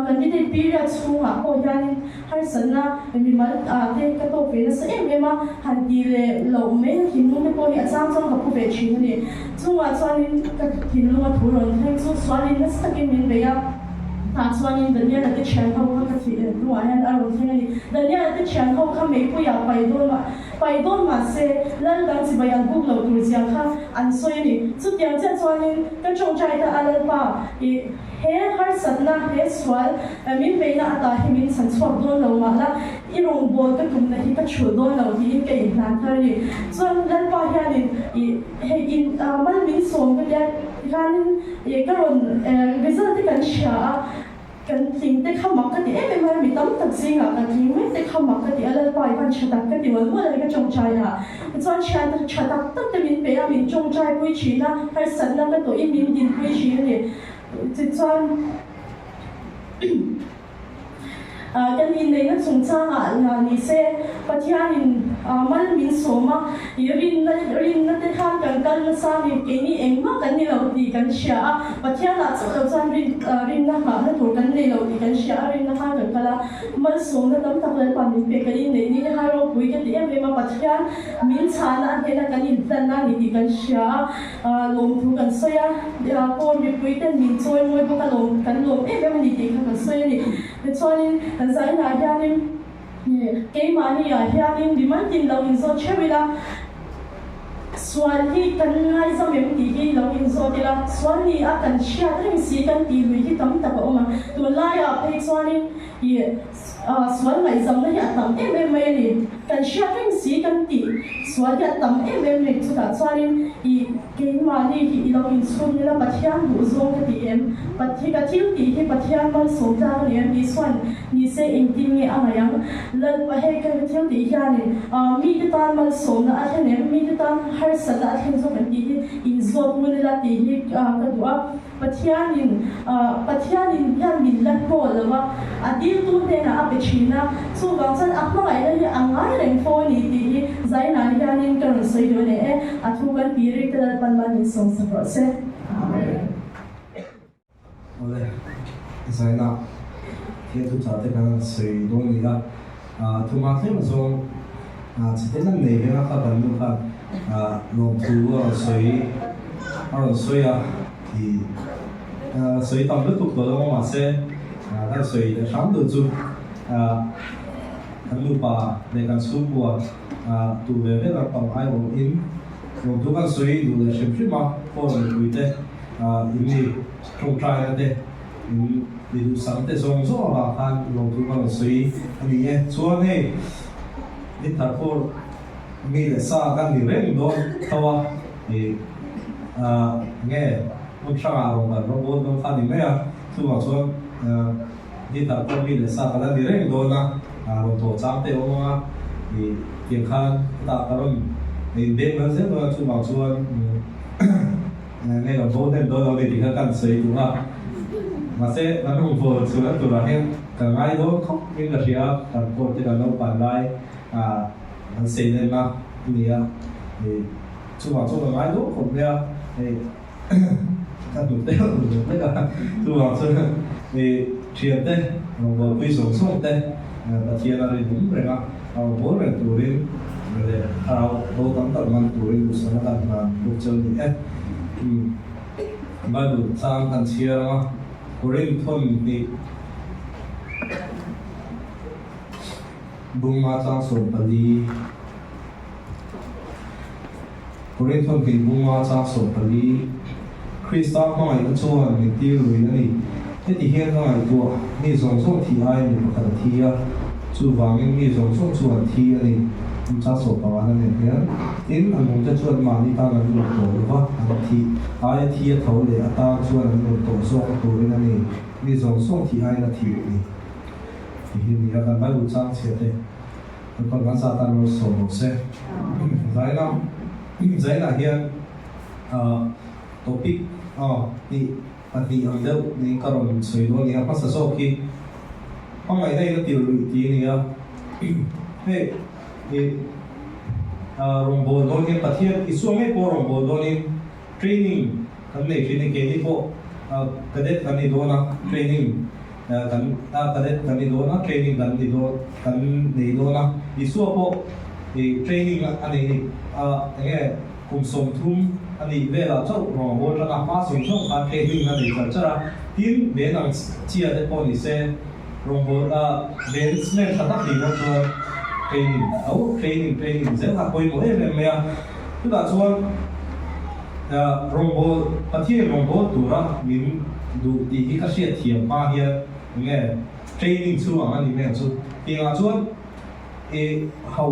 candidate period chhungah pawh hianin Harsatna mimal ah te ka tawk ve nasa em em a, han ti leh loh mai na thinlung te pawh hi a chang chuan ka pu ve thin a ni. Chungah chuanin ka thinlunga thu rawn thleng chu sualin nasa takin min bei a. Tah chuanin Daniela te thian ho kha ka thih hnuah hian a rawn thleng a ni. Daniela te thian ho kha meipuiah pai dawn mah pai dawn mah se lal dang chibai an buk lo tur zia kha an sawi a ni. Chutiang chiah chuanin ka tawngtai ta a Lalpa i he harsatna he sual min beihna ata hi min chhan chhuak dawn lo mah la i rawngbâwl ka tumna hi ka chhulh dawn lo tiin ka inhlan thar a ni. Chuan Lalpa hianin i hei in mal min sawm ka tia tikhanin i ka rawn result te kan hria a, kan tling te kha mak ka ti em em a, mi tam tak zingah kan tling mai te kha mak ka ti a, Lalpa i van tha tak ka ti mual mual a ni ka tawngtai a, tichuan thian tha tak tak te min pe a, min tawngtai pui thin a, harsatna ka tawhin min dinpui thin a ni. Tichuan. Kan inneihna chungchangah lah ni se, Pathianin mal min sawm a, i rinna rinna te khan kan kal nasa a ni, keini engmah kan ni lo tih kan hria a, Pathianah chauh lo chuan rin rinna nghahna tur kan nei lo tih kan hria a, rinna khan kan kal a, malsawmna tam tak Lalpa min pek kan inneih ni hi ropui ka ti em em a, Pathian min chhahna a hnena kan inhlanna a ni tih kan hria a. Lawmthu kan sawi a, Paul mipui ten min chawi mawi bawk a lawm, kan lawm em em a ni tih kha kan sawi a ni. Tichuanin zainah hianin keimahni ah hianin mi mantin lo inzawt theuh ila, sual hi kan ngaizam em tih hi lo inzawt ila, sual ni a kan hriat reng si kan tih lui hi tam tak a awm a, tunlaiah phei chuanin ih Sual ngaihzamna hi a tam em em mai a ni. Kan hriat reng si kan tih sual hi a tam em em mai. Chutah chuanin i keimahni hi i lo inchhun ila Pathian duh zawng ka ti em? Pathian ka thil tih hi Pathian malsawm tlak a ni em? Isuan ni se engtin nge a ngaih ang? Lalpa hei ka thil tih hianin mite tan malsawmna a thlen em? Mite tan harsatna a thlen zawk em tih hi inzawt ngun ila tih hi ka duh a. Pathianin Pathianin hian min la hnawl lo a, a diltu hnenah a pe thin a, chuvang chuan a hmangaihna hi a ngai reng fo a ni tih hi Zainah hianin ka rawn sawi duh a ni e, a thu kan ti rik te Lalpan mal min sawm sak rawh se. Amen. Awle, Zainah thian thu chah te kan han sawi dawn ni a, thu hma thleng zawng chhe te nan nei veng a kha kan nu khan lawmthu a rawn sawi a rawn sawi a tih sawi tam lutuk tawh lo a mahse kan sawi leh hram duh chu kan nupa leh kan chhungkua tu ve ve lampang aiawhin lawmthu kan sawi duh leh hrim hrim a phone mipui te in mi tawngtaina te in mi duhsam te zawng zawng avang khan lawmthu kan rawn sawi a ni e chuan hei Ni thar pawh mi leh sa kan ni reng dawn tho a, ih nge hmun hrangah rawn kan rawng bawl dawn kha a ni mai a, chuvang chuan ni thar pawh mi leh sa kan la ni reng dawn a, rawn thaw chang te a awm ang a, ih tiang khan hetah ka rawn inbeng nal zel dawn a, chuvang chuan nge kan bo hnem dawn lo ni tih kha kan sawi duh a, mahse kan rawn bawl chhuah na turah hian Ka ngai dawn khawp in ka hria, kan court te kan lo pan lai an sei len a ni a, chuvang chuan ka ngai dawn khawp mai a, hei ka hnut deuh hnut hlek a, chuvang chuan thian te rawngbawlpui zawng zawng te Pathian a rinawm reng a, a rawnbawl reng turin leh thlarau do tam tak man turin duhsakna kan hlan bawk cheu ni e. Bible chang kan chhiar ang a. Korinthon hnih Bunga chang 14 Korinthon hnih Bunga chang 14 Krista hmangaihna chuan min tir lui a ni. Heti hian ka ngaihtuah, mi zawng zawng thi aiin mi pakhat a thi a, chuvangin mi zawng zawng chu an thi a ni. Kum chang 15 na nen hian, tin, a nungte chuan mahni tan an nung tawh lo va, an thi aia thi a tho leh atan chuan an nung tawh zawk turin a ni. Mi zawng zawng thi aiin a thi a ni. Ti hi a ni a, kan Bible chang chhia te kan pawn kan zat tan lo sawm rawh se. Zaina, Zainah hian topic hnih pahnih ang deuh niin ka rawn sawi dawn a ni a, hmasa zawk hi hmangaihna in a tir luih tih a ni a, hei ih rawngbâwl dawn hian Pathian Isua ngei pawh rawngbâwl dawnin training kan nei thin a, keini pawh cadet kan ni dawn a, training kan cadet kan ni dawn a, training kan ni dawn kan nei dawn a, Isua pawh ih training a nei a ni, eng nge. Kum 30 a nih velah chauh rawng a bawl tan a, hma zawng zawng khan training a nei char char a, tin ven ang chia te pawh ni se rawngbawl a ven cement tha tak ni dawn chuan training tho training training zel kha pawimawh em em mai a, chutah chuan rawngbawl Pathian rawngbawl tura min duh tih hi ka hriat thiam hma hian enge training chu ang a ni mai ang chu tih-ah chuan. I ho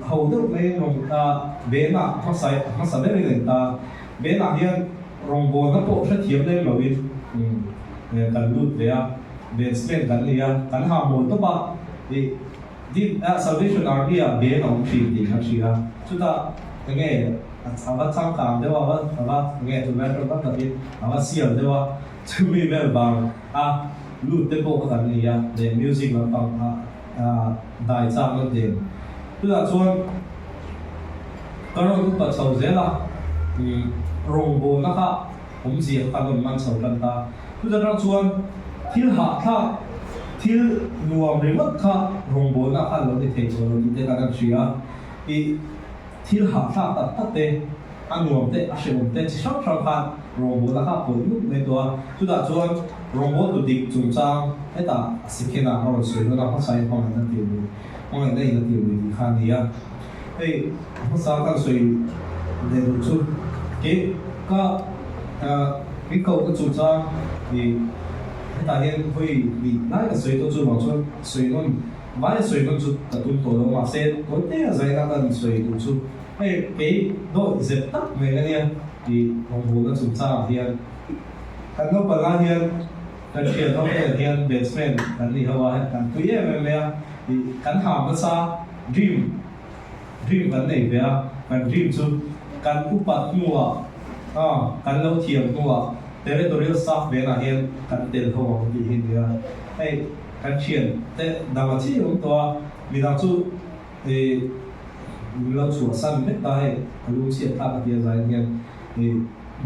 ho deuh mai rawng a Benah hmasa hmasa ber in en ta. Benah hian rawngbawlna pawh hrethiam lem loin kan lut ve a, batsman kan ni a, kan ha mawl tawp a, i din a Salvation Army ah Ben a awm thin tih kan hria. Chutah enge a va changkang deuh a, a va enge tunlai tawng tak takin a va sial deuh a, chumi vel vang a lut te pawh kha kan ni a, leh music lampang a. Dai chak nan den. Tunah chuan ka rawn upa chho zel a, rawngbawlna kha awmzia kha kan rawn man chho tan ta. Chutah tang chuan thil hahthlak, thil nuam ringawt kha rawngbawlna kha lo ni thei tawh lo tih te kan han hria. I thil hahthlak tak tak te, a nuam te, a hrehawm te chi hrang hrang khan rawngbawlna kha pawih nuk mai tawh a. Chutah chuan rawngbawl tu dik chungchang hetah a sikhen ah a rawn sawi dawn a, hmasa in hmangaihna tir lui, hmangaihna in a tir lui tih kha a ni a. Hei hmasa kan sawi leh duh chu kei ka min kohna chungchang ih hetah hian hawi nih lai ka sawi tawh chuvang chuan sawi nawn vai a sawi nawn chu ka tum tawh lo mahse tawite a zaina kan sawi duh chu Hei kei dawt zep tak mai ka nia tih rawngbawlna chungchangah hian kan naupang ah hian kan thian ho nen hian batsman kan ni ho a, hei kan tui em em mai a, ih kan ham nasa dream dream kan nei ve a, kan dream chu kan upat hnuah ah kan lo thiam hnuah territorial staff venah hian kan tel ho ang tih hi a ni a, hei kan thian te dang a chi awm tawh a, midang chu. I min lo chhuahsan vek ta hei, ka lu chhiat thlak a tia zai hian i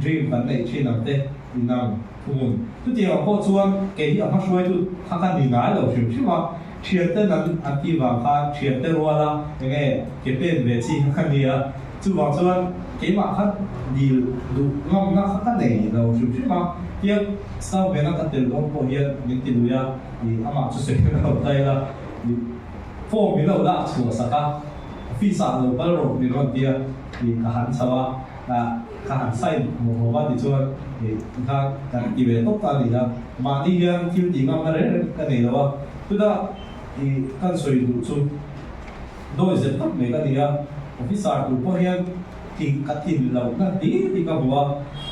dream kan neih thin ang te inang thuhmun. Chutiang ang pawh chuan kei hi a hma hruaitu kha ka ni ngai lo hrim hrim a, thiante nan an tih vang khan thiante ruala enge ke pen ve chi kha ka ni a, chuvang chuan keimah kha dil duh ngamna kha ka nei lo hrim hrim a, tiang staff vena ka tel dawn pawh hian min ti lui a, i amah chu sawi lo ta ila i. Form min lo lak chhuah sak a, office ah lo kal rawh min rawn ti a, ih ka han chho a, ka han sign mawh mawh a tichuan ih kha kan ti ve tawp ta a ni a, mahni hian thil tih ngamna reng reng ka nei lo a, chutah ih kan sawi duh chu dawi zet tak mai ka ni a, officer tur pawh hian tih ka tlin lohna hlir hi ka hmu a,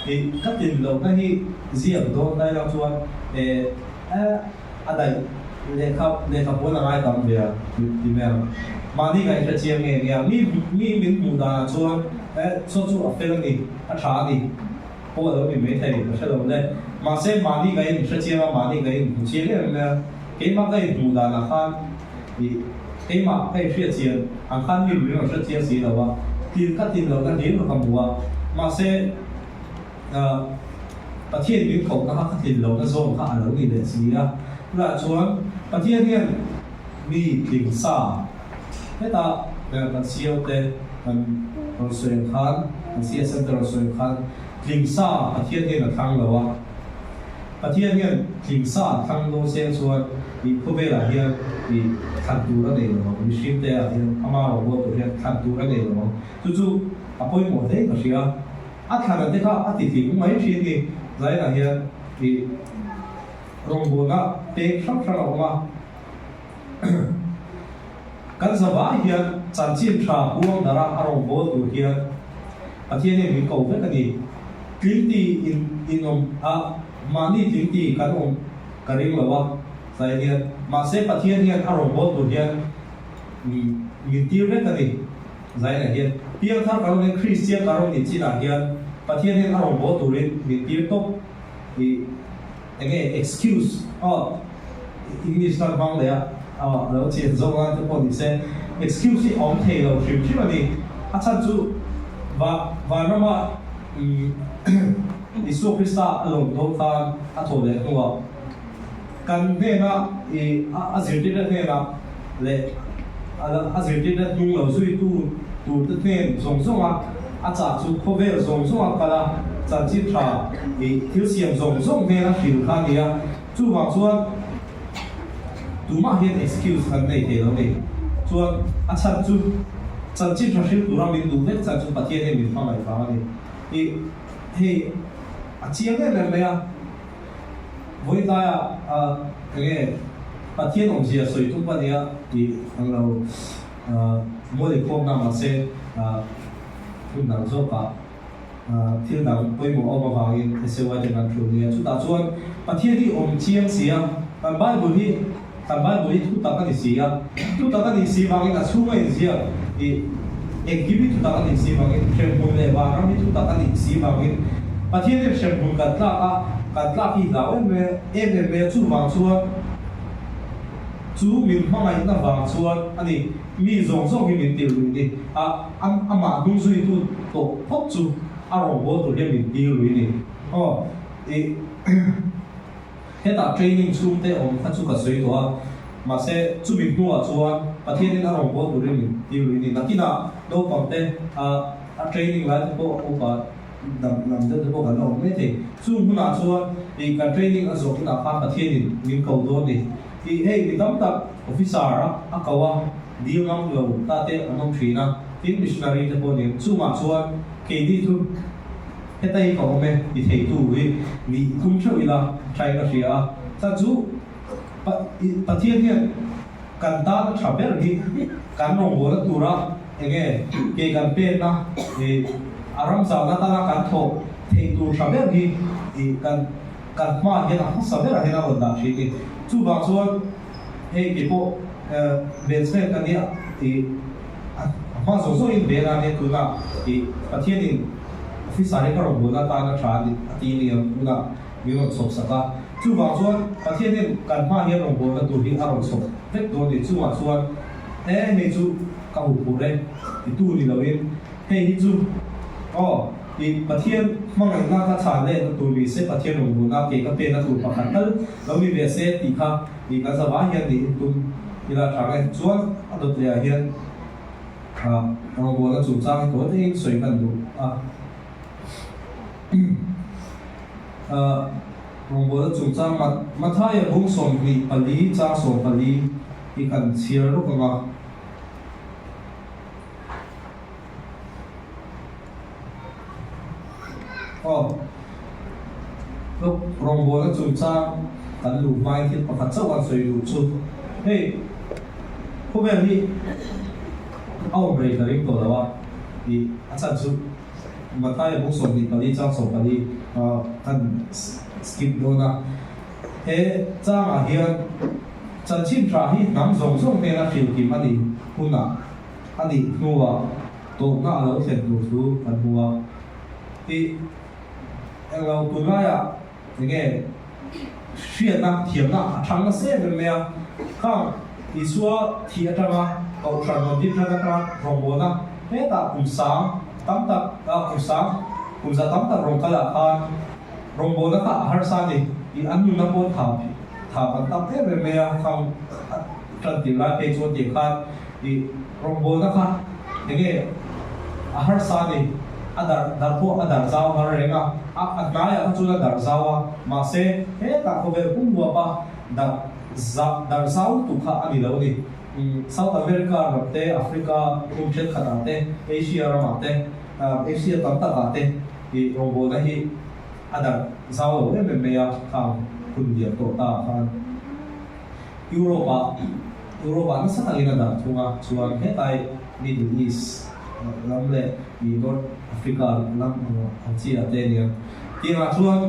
ih ka tlin lohna hi ziak dawn dai lang chuan eh A daih lehkha lehkha pawn a ngai tam ve a ti mai ang. Mahni ka inhre chiang nge nia mi mi min hmuh danah chuan eh chaw chu a fel a ni, a tha a ni pawh a lo ni mai thei ka hre lo le. Mahse mahni ka inhre chiang a, mahni ka inhmu chiang em em mai a. Keimah ka inhmuh danah khan ih keimah ka inhriat chian ang khan mi min rawn hre chiang si lo a, tin ka tin lohna hlir ka hmu a. Mahse. Pathian min kohna kha ka tlin lohna zawng kha a lo ni leh si a. Tunah chuan Pathian hian mi tling sa hetah kan CEO te kan rawn sawi ang khan, kan CSM te rawn sawi ang khan tling sa Pathian hian a thlang lo a. Pathian hian tling sa a thlang dawn seng chuan ih khawvelah hian ih thlan tur a nei lo ang, mihring te ah hian ama rawngbâwl tur hian thlan tur a nei lo ang. Chu chu a pawimawh hle ka hria. A thlan te kha a ti tling mai thin ni. Zainah hian ih rawngbawlna pek hrang hrang a awm a. Kan zavai hian chanchin tha huang dara a rawngbâwl tur hian Pathian hian min ko vek a ni. Tling ti in in awm a, mahni tling ti kan awm ka ring lo a zai hian. Mahse Pathian hian a rawngbâwl tur hian min tir vek a ni. Zainah hian piangthar ka rawn in Kristian ka rawn nih chinah hian Pathian hian a rawn bawl turin min tir tawp i enge excuse aw English kan hmang leh a aw lo chian zawk nan te pawh ni se excuse hi a awm thei lo hrim hrim a ni a chhan chu va vanrama Isua Krista a lawm dawn khan a thawh leh hnuah kan hnena i a zirtirna hnenah leh a zirtirna hnung lo zuitu turte hnen zawng zawnga. A chah chu khawvel zawng zawng a kal a, chanchin tha i thil siam zawng zawng hnena hril kha a ni a. Chuvang chuan tumah hian excuse kan nei thei lo ni. Chuan a chhan chu chanchin tha hril tura min duh vek chan chu Pathian hian min hmangaih vang a ni. I hei a chiang em em mai a, vawitlaiah enge Pathian awmzia sawi tum ka nia tih ang lo mual inkhawmna mahse hun dang zawkah thil dang pawimawh a awm avangin SAY te kan thu nia. Chutah chuan Pathian hi awm chiang si a, kan Bible hi kan Bible hi thutak a ni si a, thutak a nih si vangin a chhunga inziak ih engkim hi thutak a nih si vangin hremhmun leh vanram hi thutak a nih si vangin Pathian hian hremhmun kan tlak a, kan tlak hi hlau em em em mai a, chuvang chuan chu min hmangaihna vang chuan a ni. Mi zawng zawng hi min tir lui ni a, amah hnung zuitu tawh phawt chu a rawngbâwl tur hian min tir lui ni. Aw, i hetah training chhungte awm kha chu ka sawi tawh a, mahse chumi hnuah chuan Pathianin a rawngbâwl turin min tir lui ni. Nakinah naupangte a training lai te pawh upa dam lam deuh te pawh kan la awm mai thei. Chung hunah chuan i kan training a zawh hunah khan Pathianin min ko dawn ni. Tih hei mi tam tak officer a a ko a, dil ngam lo ta te an awm thin a, tin missionary te pawh nen chungah chuan keini chu heta hi ka awm e ti theitu hi nih tum theuh ila thain ka hria a, chan chu Pathian hian kan tan a tha ber hi kan rawngbawlna tura enge ke kan penna ih a ramzalna tana kan thawh theih tur tha ber hi ih kan Kan hmaah hian a hmasa berah hian a rawn dah thin ni. Chuvang chuan hei kei pawh Bethlehem ka nia tih a hma zawng zawngin bel a nia tunah tih Pathianin officer hi ka rawn bualna atan a tha a ti ni ang tunah min rawn chhawp sak a. Chuvang chuan Pathian hian kan hmaah hian rawn bualna tur hi a rawn chhawp vek dawn ni. Chungah chuan e hei chu ka huphurh e titu ni loin hei hi chu aw I Pathian hmangaihna ka chhan leh na tur ni se, Pathian rawngbawlna ke ka pekna tur pakhat tal lo ni ve se tih kha i kan zavai hian niin tum ila tha nge. Chuan a dawt leh ah hian rawngbawlna chungchang hi tawi takin sawi kan duh a. Rawngbawlna chungchang Mathaia bung 24 chang 14 hi kan chhiar lawk ang a. Aw, lawk rawngbawlna chungchang kan luh hmain thil pakhat chauh an sawi duh chu hei khawvel hi a awm rei ka ring tawh lo a tih a chhan chu Mathaia bung 24 chang 14 kan skip dawn a, he changah hian chanchin tha hi hnam zawng zawng hnena hrilhkim a nih hunah A nih hnuah tawpna a lo thlen tur chu kan hmu a. Tih englo tunlaiah enge hriatna, thiamna a thang nasa em em mai a. Khang Isua thih atanga Kohhran rawn din hran atanga rawngbawlna hetah kum sang tam tak, kum sang, kum za tam tak rawn kalah khan rawngbawlna kha a harsa a ni tih an nunna pawh tha tha kan tam em em mai a. Khang a tan tir lai phei chuan tih khan I rawngbawlna kha enge a harsa a ni, a dar dar pawh a dar zau har reng a, a a hnaiah kha chuan a dar zau a, mahse hetah khawvel pum huapa dar za dar zau lutuk kha a ni lo a ni. South America ram te, Africa hmun thenkhatah te, Asia ramah te, Asia tam takah te i rawngbawlna hi a dar zau lo em em mai a, khang hun lian tawh ta khan Europe-ah Europe-ah nasa takin a darh thung a, chuan hetlai Middle East lam leh ih North Africa lam ang chi ah te ania. Tiangah chuan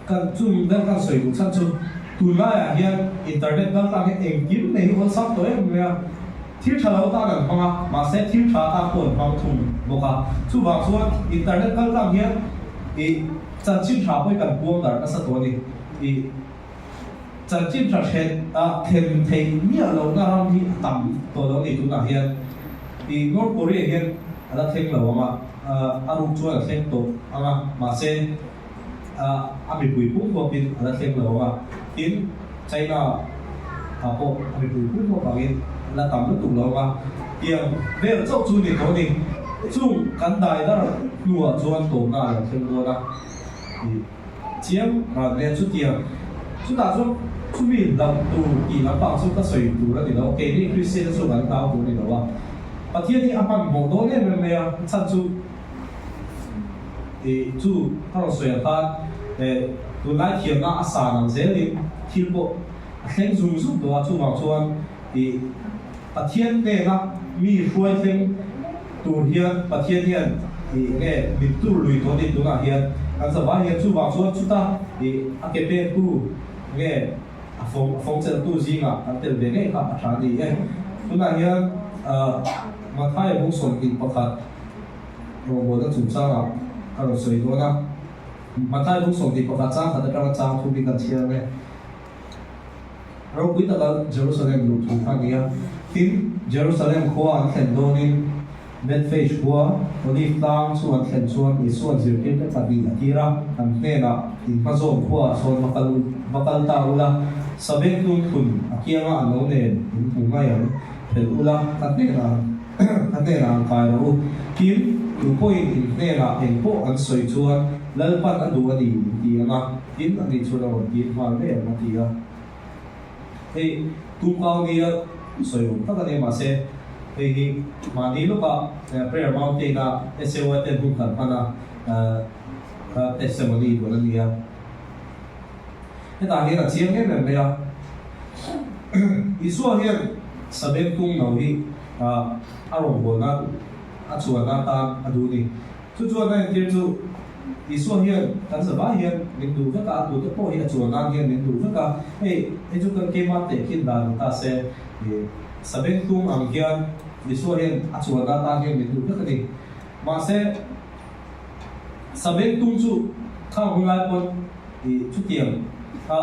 kan chung ber kan sawi duh chhan chu tunlaiah hian internet kal tlang hian engkim nei hi awlsam tawh em mai a, thil tha lo tan an hmang a, mahse thil tha tan pawh an hmang thung bawk a. Chuvang chuan internet kal tlang hian ih chanchin tha pawh hi kan puang darh nasa tawh a ni. Ih. Chanchin tha hret a them theih miah lohna ram hi a tam tawh lo ni tunah hian i North Korea hian a la thleng lo ang a, a ruk chuan a thleng tawh ang a, mahse a mipui pum huapin a la thleng lo ang a, tin China ah pawh a mipui pum huap angin a la tam lutuk lo ang a, tiang vel chauh chu ni tawh a ni. Chung kan dai dar hnuah chuan tawpna a lo thleng dawn a, i chiang ran mai a. Chutiang chutah chuan chumi hlauh tur tih lampang chu ka sawi tur a ni lo, keini Kristian te chu kan hlau tur a ni lo a. Pathian hi a hmanhmawh dawn em em mai a, chhan chu i chu ka rawn sawi ang khan tunlai thiamna a san ang zelin thil pawh a thleng zung zung tawh a, chuvang chuan i Pathian hnena mi hruai thleng tur hian Pathian hian i enge min tur lui tawh ni tunah hian kan zavai hian chuvang chuan chuta i a ke pengtu nge a fawng a fawng chelhtu zingah kan tel ve ngei kha a tha ni e. Tunah hian Mathaia bung 21 rawngbawlna chungchangah ka rawn sawi dawn a, Mathaia bung 21 chang khat atanga chang thum hi kan chhiar ang e. Ropui taka Jerusalem luh thu kha a ni a. Tin, Jerusalem khua an thlen dawnin Bethphage khua, Olive tlang chu an thlen chuan Isua'n zirtirte pahnih a tir a, an hnenah, In hma zawn khuaah sawn va kal va kal ta ula, Sabeng tung thun a kianga a no nen in hmu mai ang, phelh ula, ka hnenah ka hnenah an kai rawh u. Tin, tu pawhin in hnenah eng pawh an sawi chuan Lalpan a duh a ni, in ti ang a. Tin, ani chuan a rawn tir nghal mai ang a ti a. Hei tumkau nia sawi awm tak a ni mahse hei hi mahni lawkah Prayer Mountain a SAY ten hun kan hman a kha testimony dawn a ni a. Hetah hian a chiang em em mai a. Isua hian Sabeng tung no hi a rawngbawlna a chuanna atan a duh a ni. Chu chuan a entir chu Isua hian kan zavai hian min duh vek a, a tute pawh hi a chuan nan hian min duh vek a. Hei, hei chu kan keimah tehkhin dan ni ta se, ih, Sabeng tung ang hian Isua hian a chuan nan tan hian min duh vek a ni. Mahse, Sabeng tung chu khang hun lai pawn, ih, chutiang kha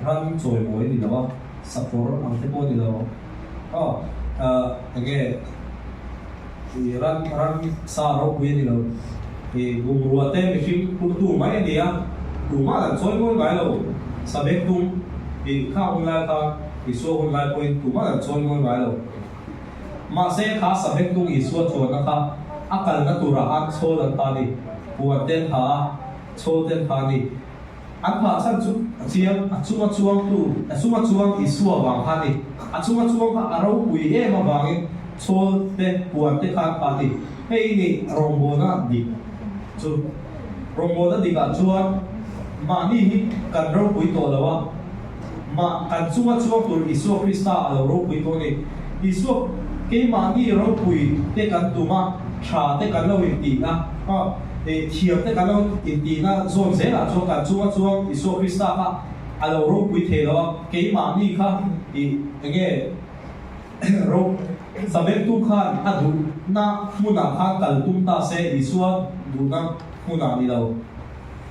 ran chawimawi a ni lo a, sakawr ang te pawh a ni lo. Aw, enge. I ran ran sa ropui a ni lo. I bungrua te mihring phurtu mai a ni a, tumah an chawi mawi ngai lo. Sabeng tum i kha hun lai khan Isua hun lai pawhin tumah an chawi mawi ngai lo. Mahse kha Sabeng tung Isua chuanna kha a kalna turah khan chhawl an ta ni, puan te an tha a, chhawl te an tha a ni. An phah chhan chu a chiang, a chunga chuangtu, a chunga chuang Isua vang kha a ni. A chunga chuang kha a ropui em avangin chhawl te, puan te kha an phah a ni. Hei ni rawngbawlna dik chu. Rawngbawlna dikah chuan mahni hi kan ropui tawh lo a, mah kan chunga chuang tur Isua Krista a lo ropui tawh a ni. Isua keimahni ropui te kan tum a, tha te kan lo intih a, Thiam te kan lo intihna zawn zelah chuan kan chunga chuang Isua Krista kha a lo ropui thei lo a, keimahni kha i enge ro Sabengtu khan a duhna hmunah khan kal tum ta se Isua duhna hmunah ni lo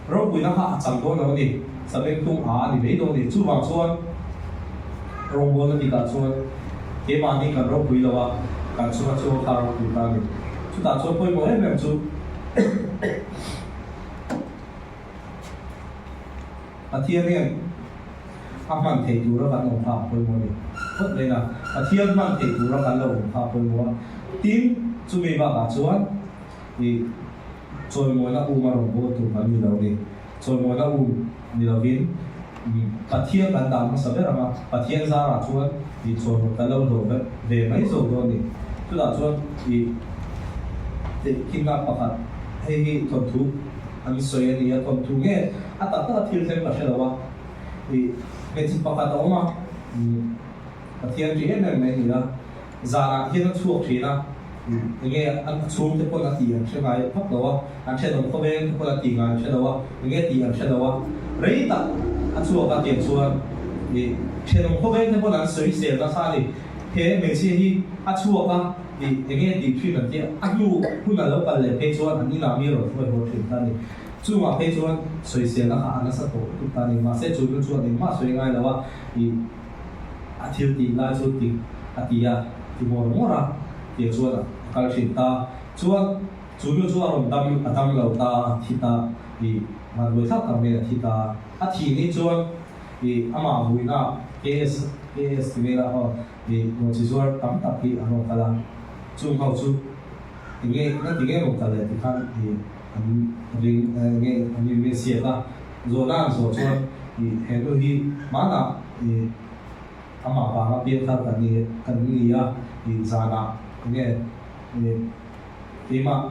ropuina kha a chang dawn lo a ni, Sabengtung a a ni mai dawn a ni. Chuvang chuan rawngbawlna dikah chuan keimahni kan ropui lo a, kan chunga chuang kha ropui ta a ni. Chutah chuan pawimawh em em chu Pathian hian a hman theih tura kan awm kha a pawimawh a ni phawt mai na. Pathian hman theih tura kan lo awm kha a pawimawh a. Tin, chumi bakah chuan i chawimawina um a rawn bawl tur kan ni lo a ni. Chawimawina um ni lovin Pathian kan dah hmasa ber ang a, Pathian zarah chuan i chawimawih kan lo hlawh ve mai zawk dawn a ni. Chutah chuan i tehkhinna pakhat hei hi thawnthu an sawi a ni a, thawnthu nge a tak taka thil thleng ka hre lo a, i hmeichhe pakhat a awm a, Pathian ṭih em em mai a ni a. Zanah hian a chhuak thin a, enge a chhungte pawn a tih an hre ngai vak lo a, an thenawm khawveng te pawn a tih ngai an hre lo a, enge tih an hre lo a, rei tak a chhuak a tiang chuan ih thenawm khawveng te pawn an sawi sel nasa a ni. He hmeichhia hi a chhuak a, ih enge tih thin an tia, a hnu hun a lo kal leh phei chuan an inah mi rawn hruai haw thin ta a ni. Chungah phei chuan sawiselna kha a nasa tawh lutuk ta a ni. Mahse chu nu chuan engmah sawi ngai lo a, ih. A thil tih lai chu tik a ti a, ti ngawr ngawr a, tia chuan a kal thin ta. Chuan chu nu chu a rawn dam, a dam lo ta, a thi ta, i vanduai thlak tak mai a thi ta. A thih ni chuan i amah vuina KS, KS ti mai la aw, i nawhchi zuar tam tak hi an rawn kal a, chung ho chu. Enge ngati nge rawn kal leh ti khan i an ring nge an in rin siak a, zawhna an zawh chuan i he nu hi hmanah i amah vanga piangthar kan ni kan ni a, i zanah enge i keimah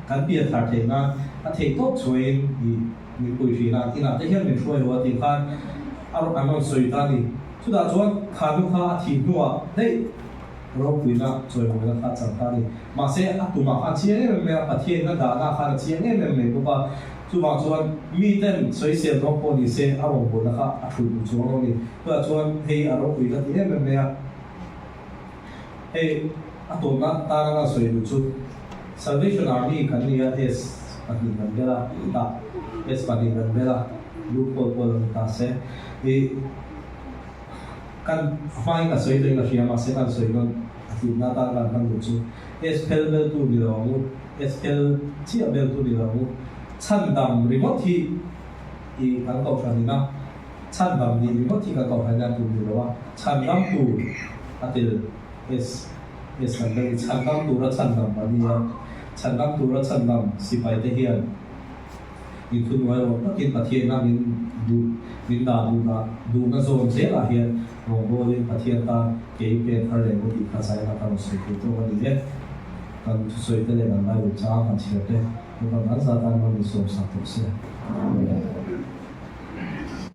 kan pianthar theih nan a theih tawp chhuahin i min pui thin a, inah te hian min hruai lo a tih khan a an rawn sawi ta a ni. Chutah chuan kha nu kha a thih hnuah daih Ropuina chawimawina kha a chang ta a ni. Mahse, a tumah khan a chiang em em mai a, Pathianin a dahna khan a chiang em em mai bawk a. Chuvang chuan miten sawisel zawng pawh ni se a rawngbawlna kha a thulh duh chuang lo a ni. Tunah chuan hei a ropui ka ti em em mai a. Hei a tawpna tana ka sawi duh chu Salvation Army kan ni a, S pahnih kan bel a, tah S pahnih kan bel a, lu khawl pawh lo ni ta se. Ih. Kan hmain ka sawi tawhin ka hria mahse kan sawi nawn a tlutna atan kan hman duh chu S phel beltu ni lo ang u, S phel chiah beltu ni lo ang u. Chhandam ringawt hi i kan kohhran ina chhandam nih ringawt hi kan kohhran ina tur ni lo a, chhandam tur a tel S S kan bel hi chhandam tura chhandam a ni a, chhandam tura chhandam sipai te hian In thuhnuai rawh takin Pathianna min duh, min dah duhna, duhna zawn zelah hian rawngbawlin Pathian tan kei pen thar leh maw tih kha zaina ka rawn sawi thei tawk a ni e. Kan thusawi te leh kan Bible chang kan chhiar te, kan kan zat tan man min sawmsak tawh se. Amen.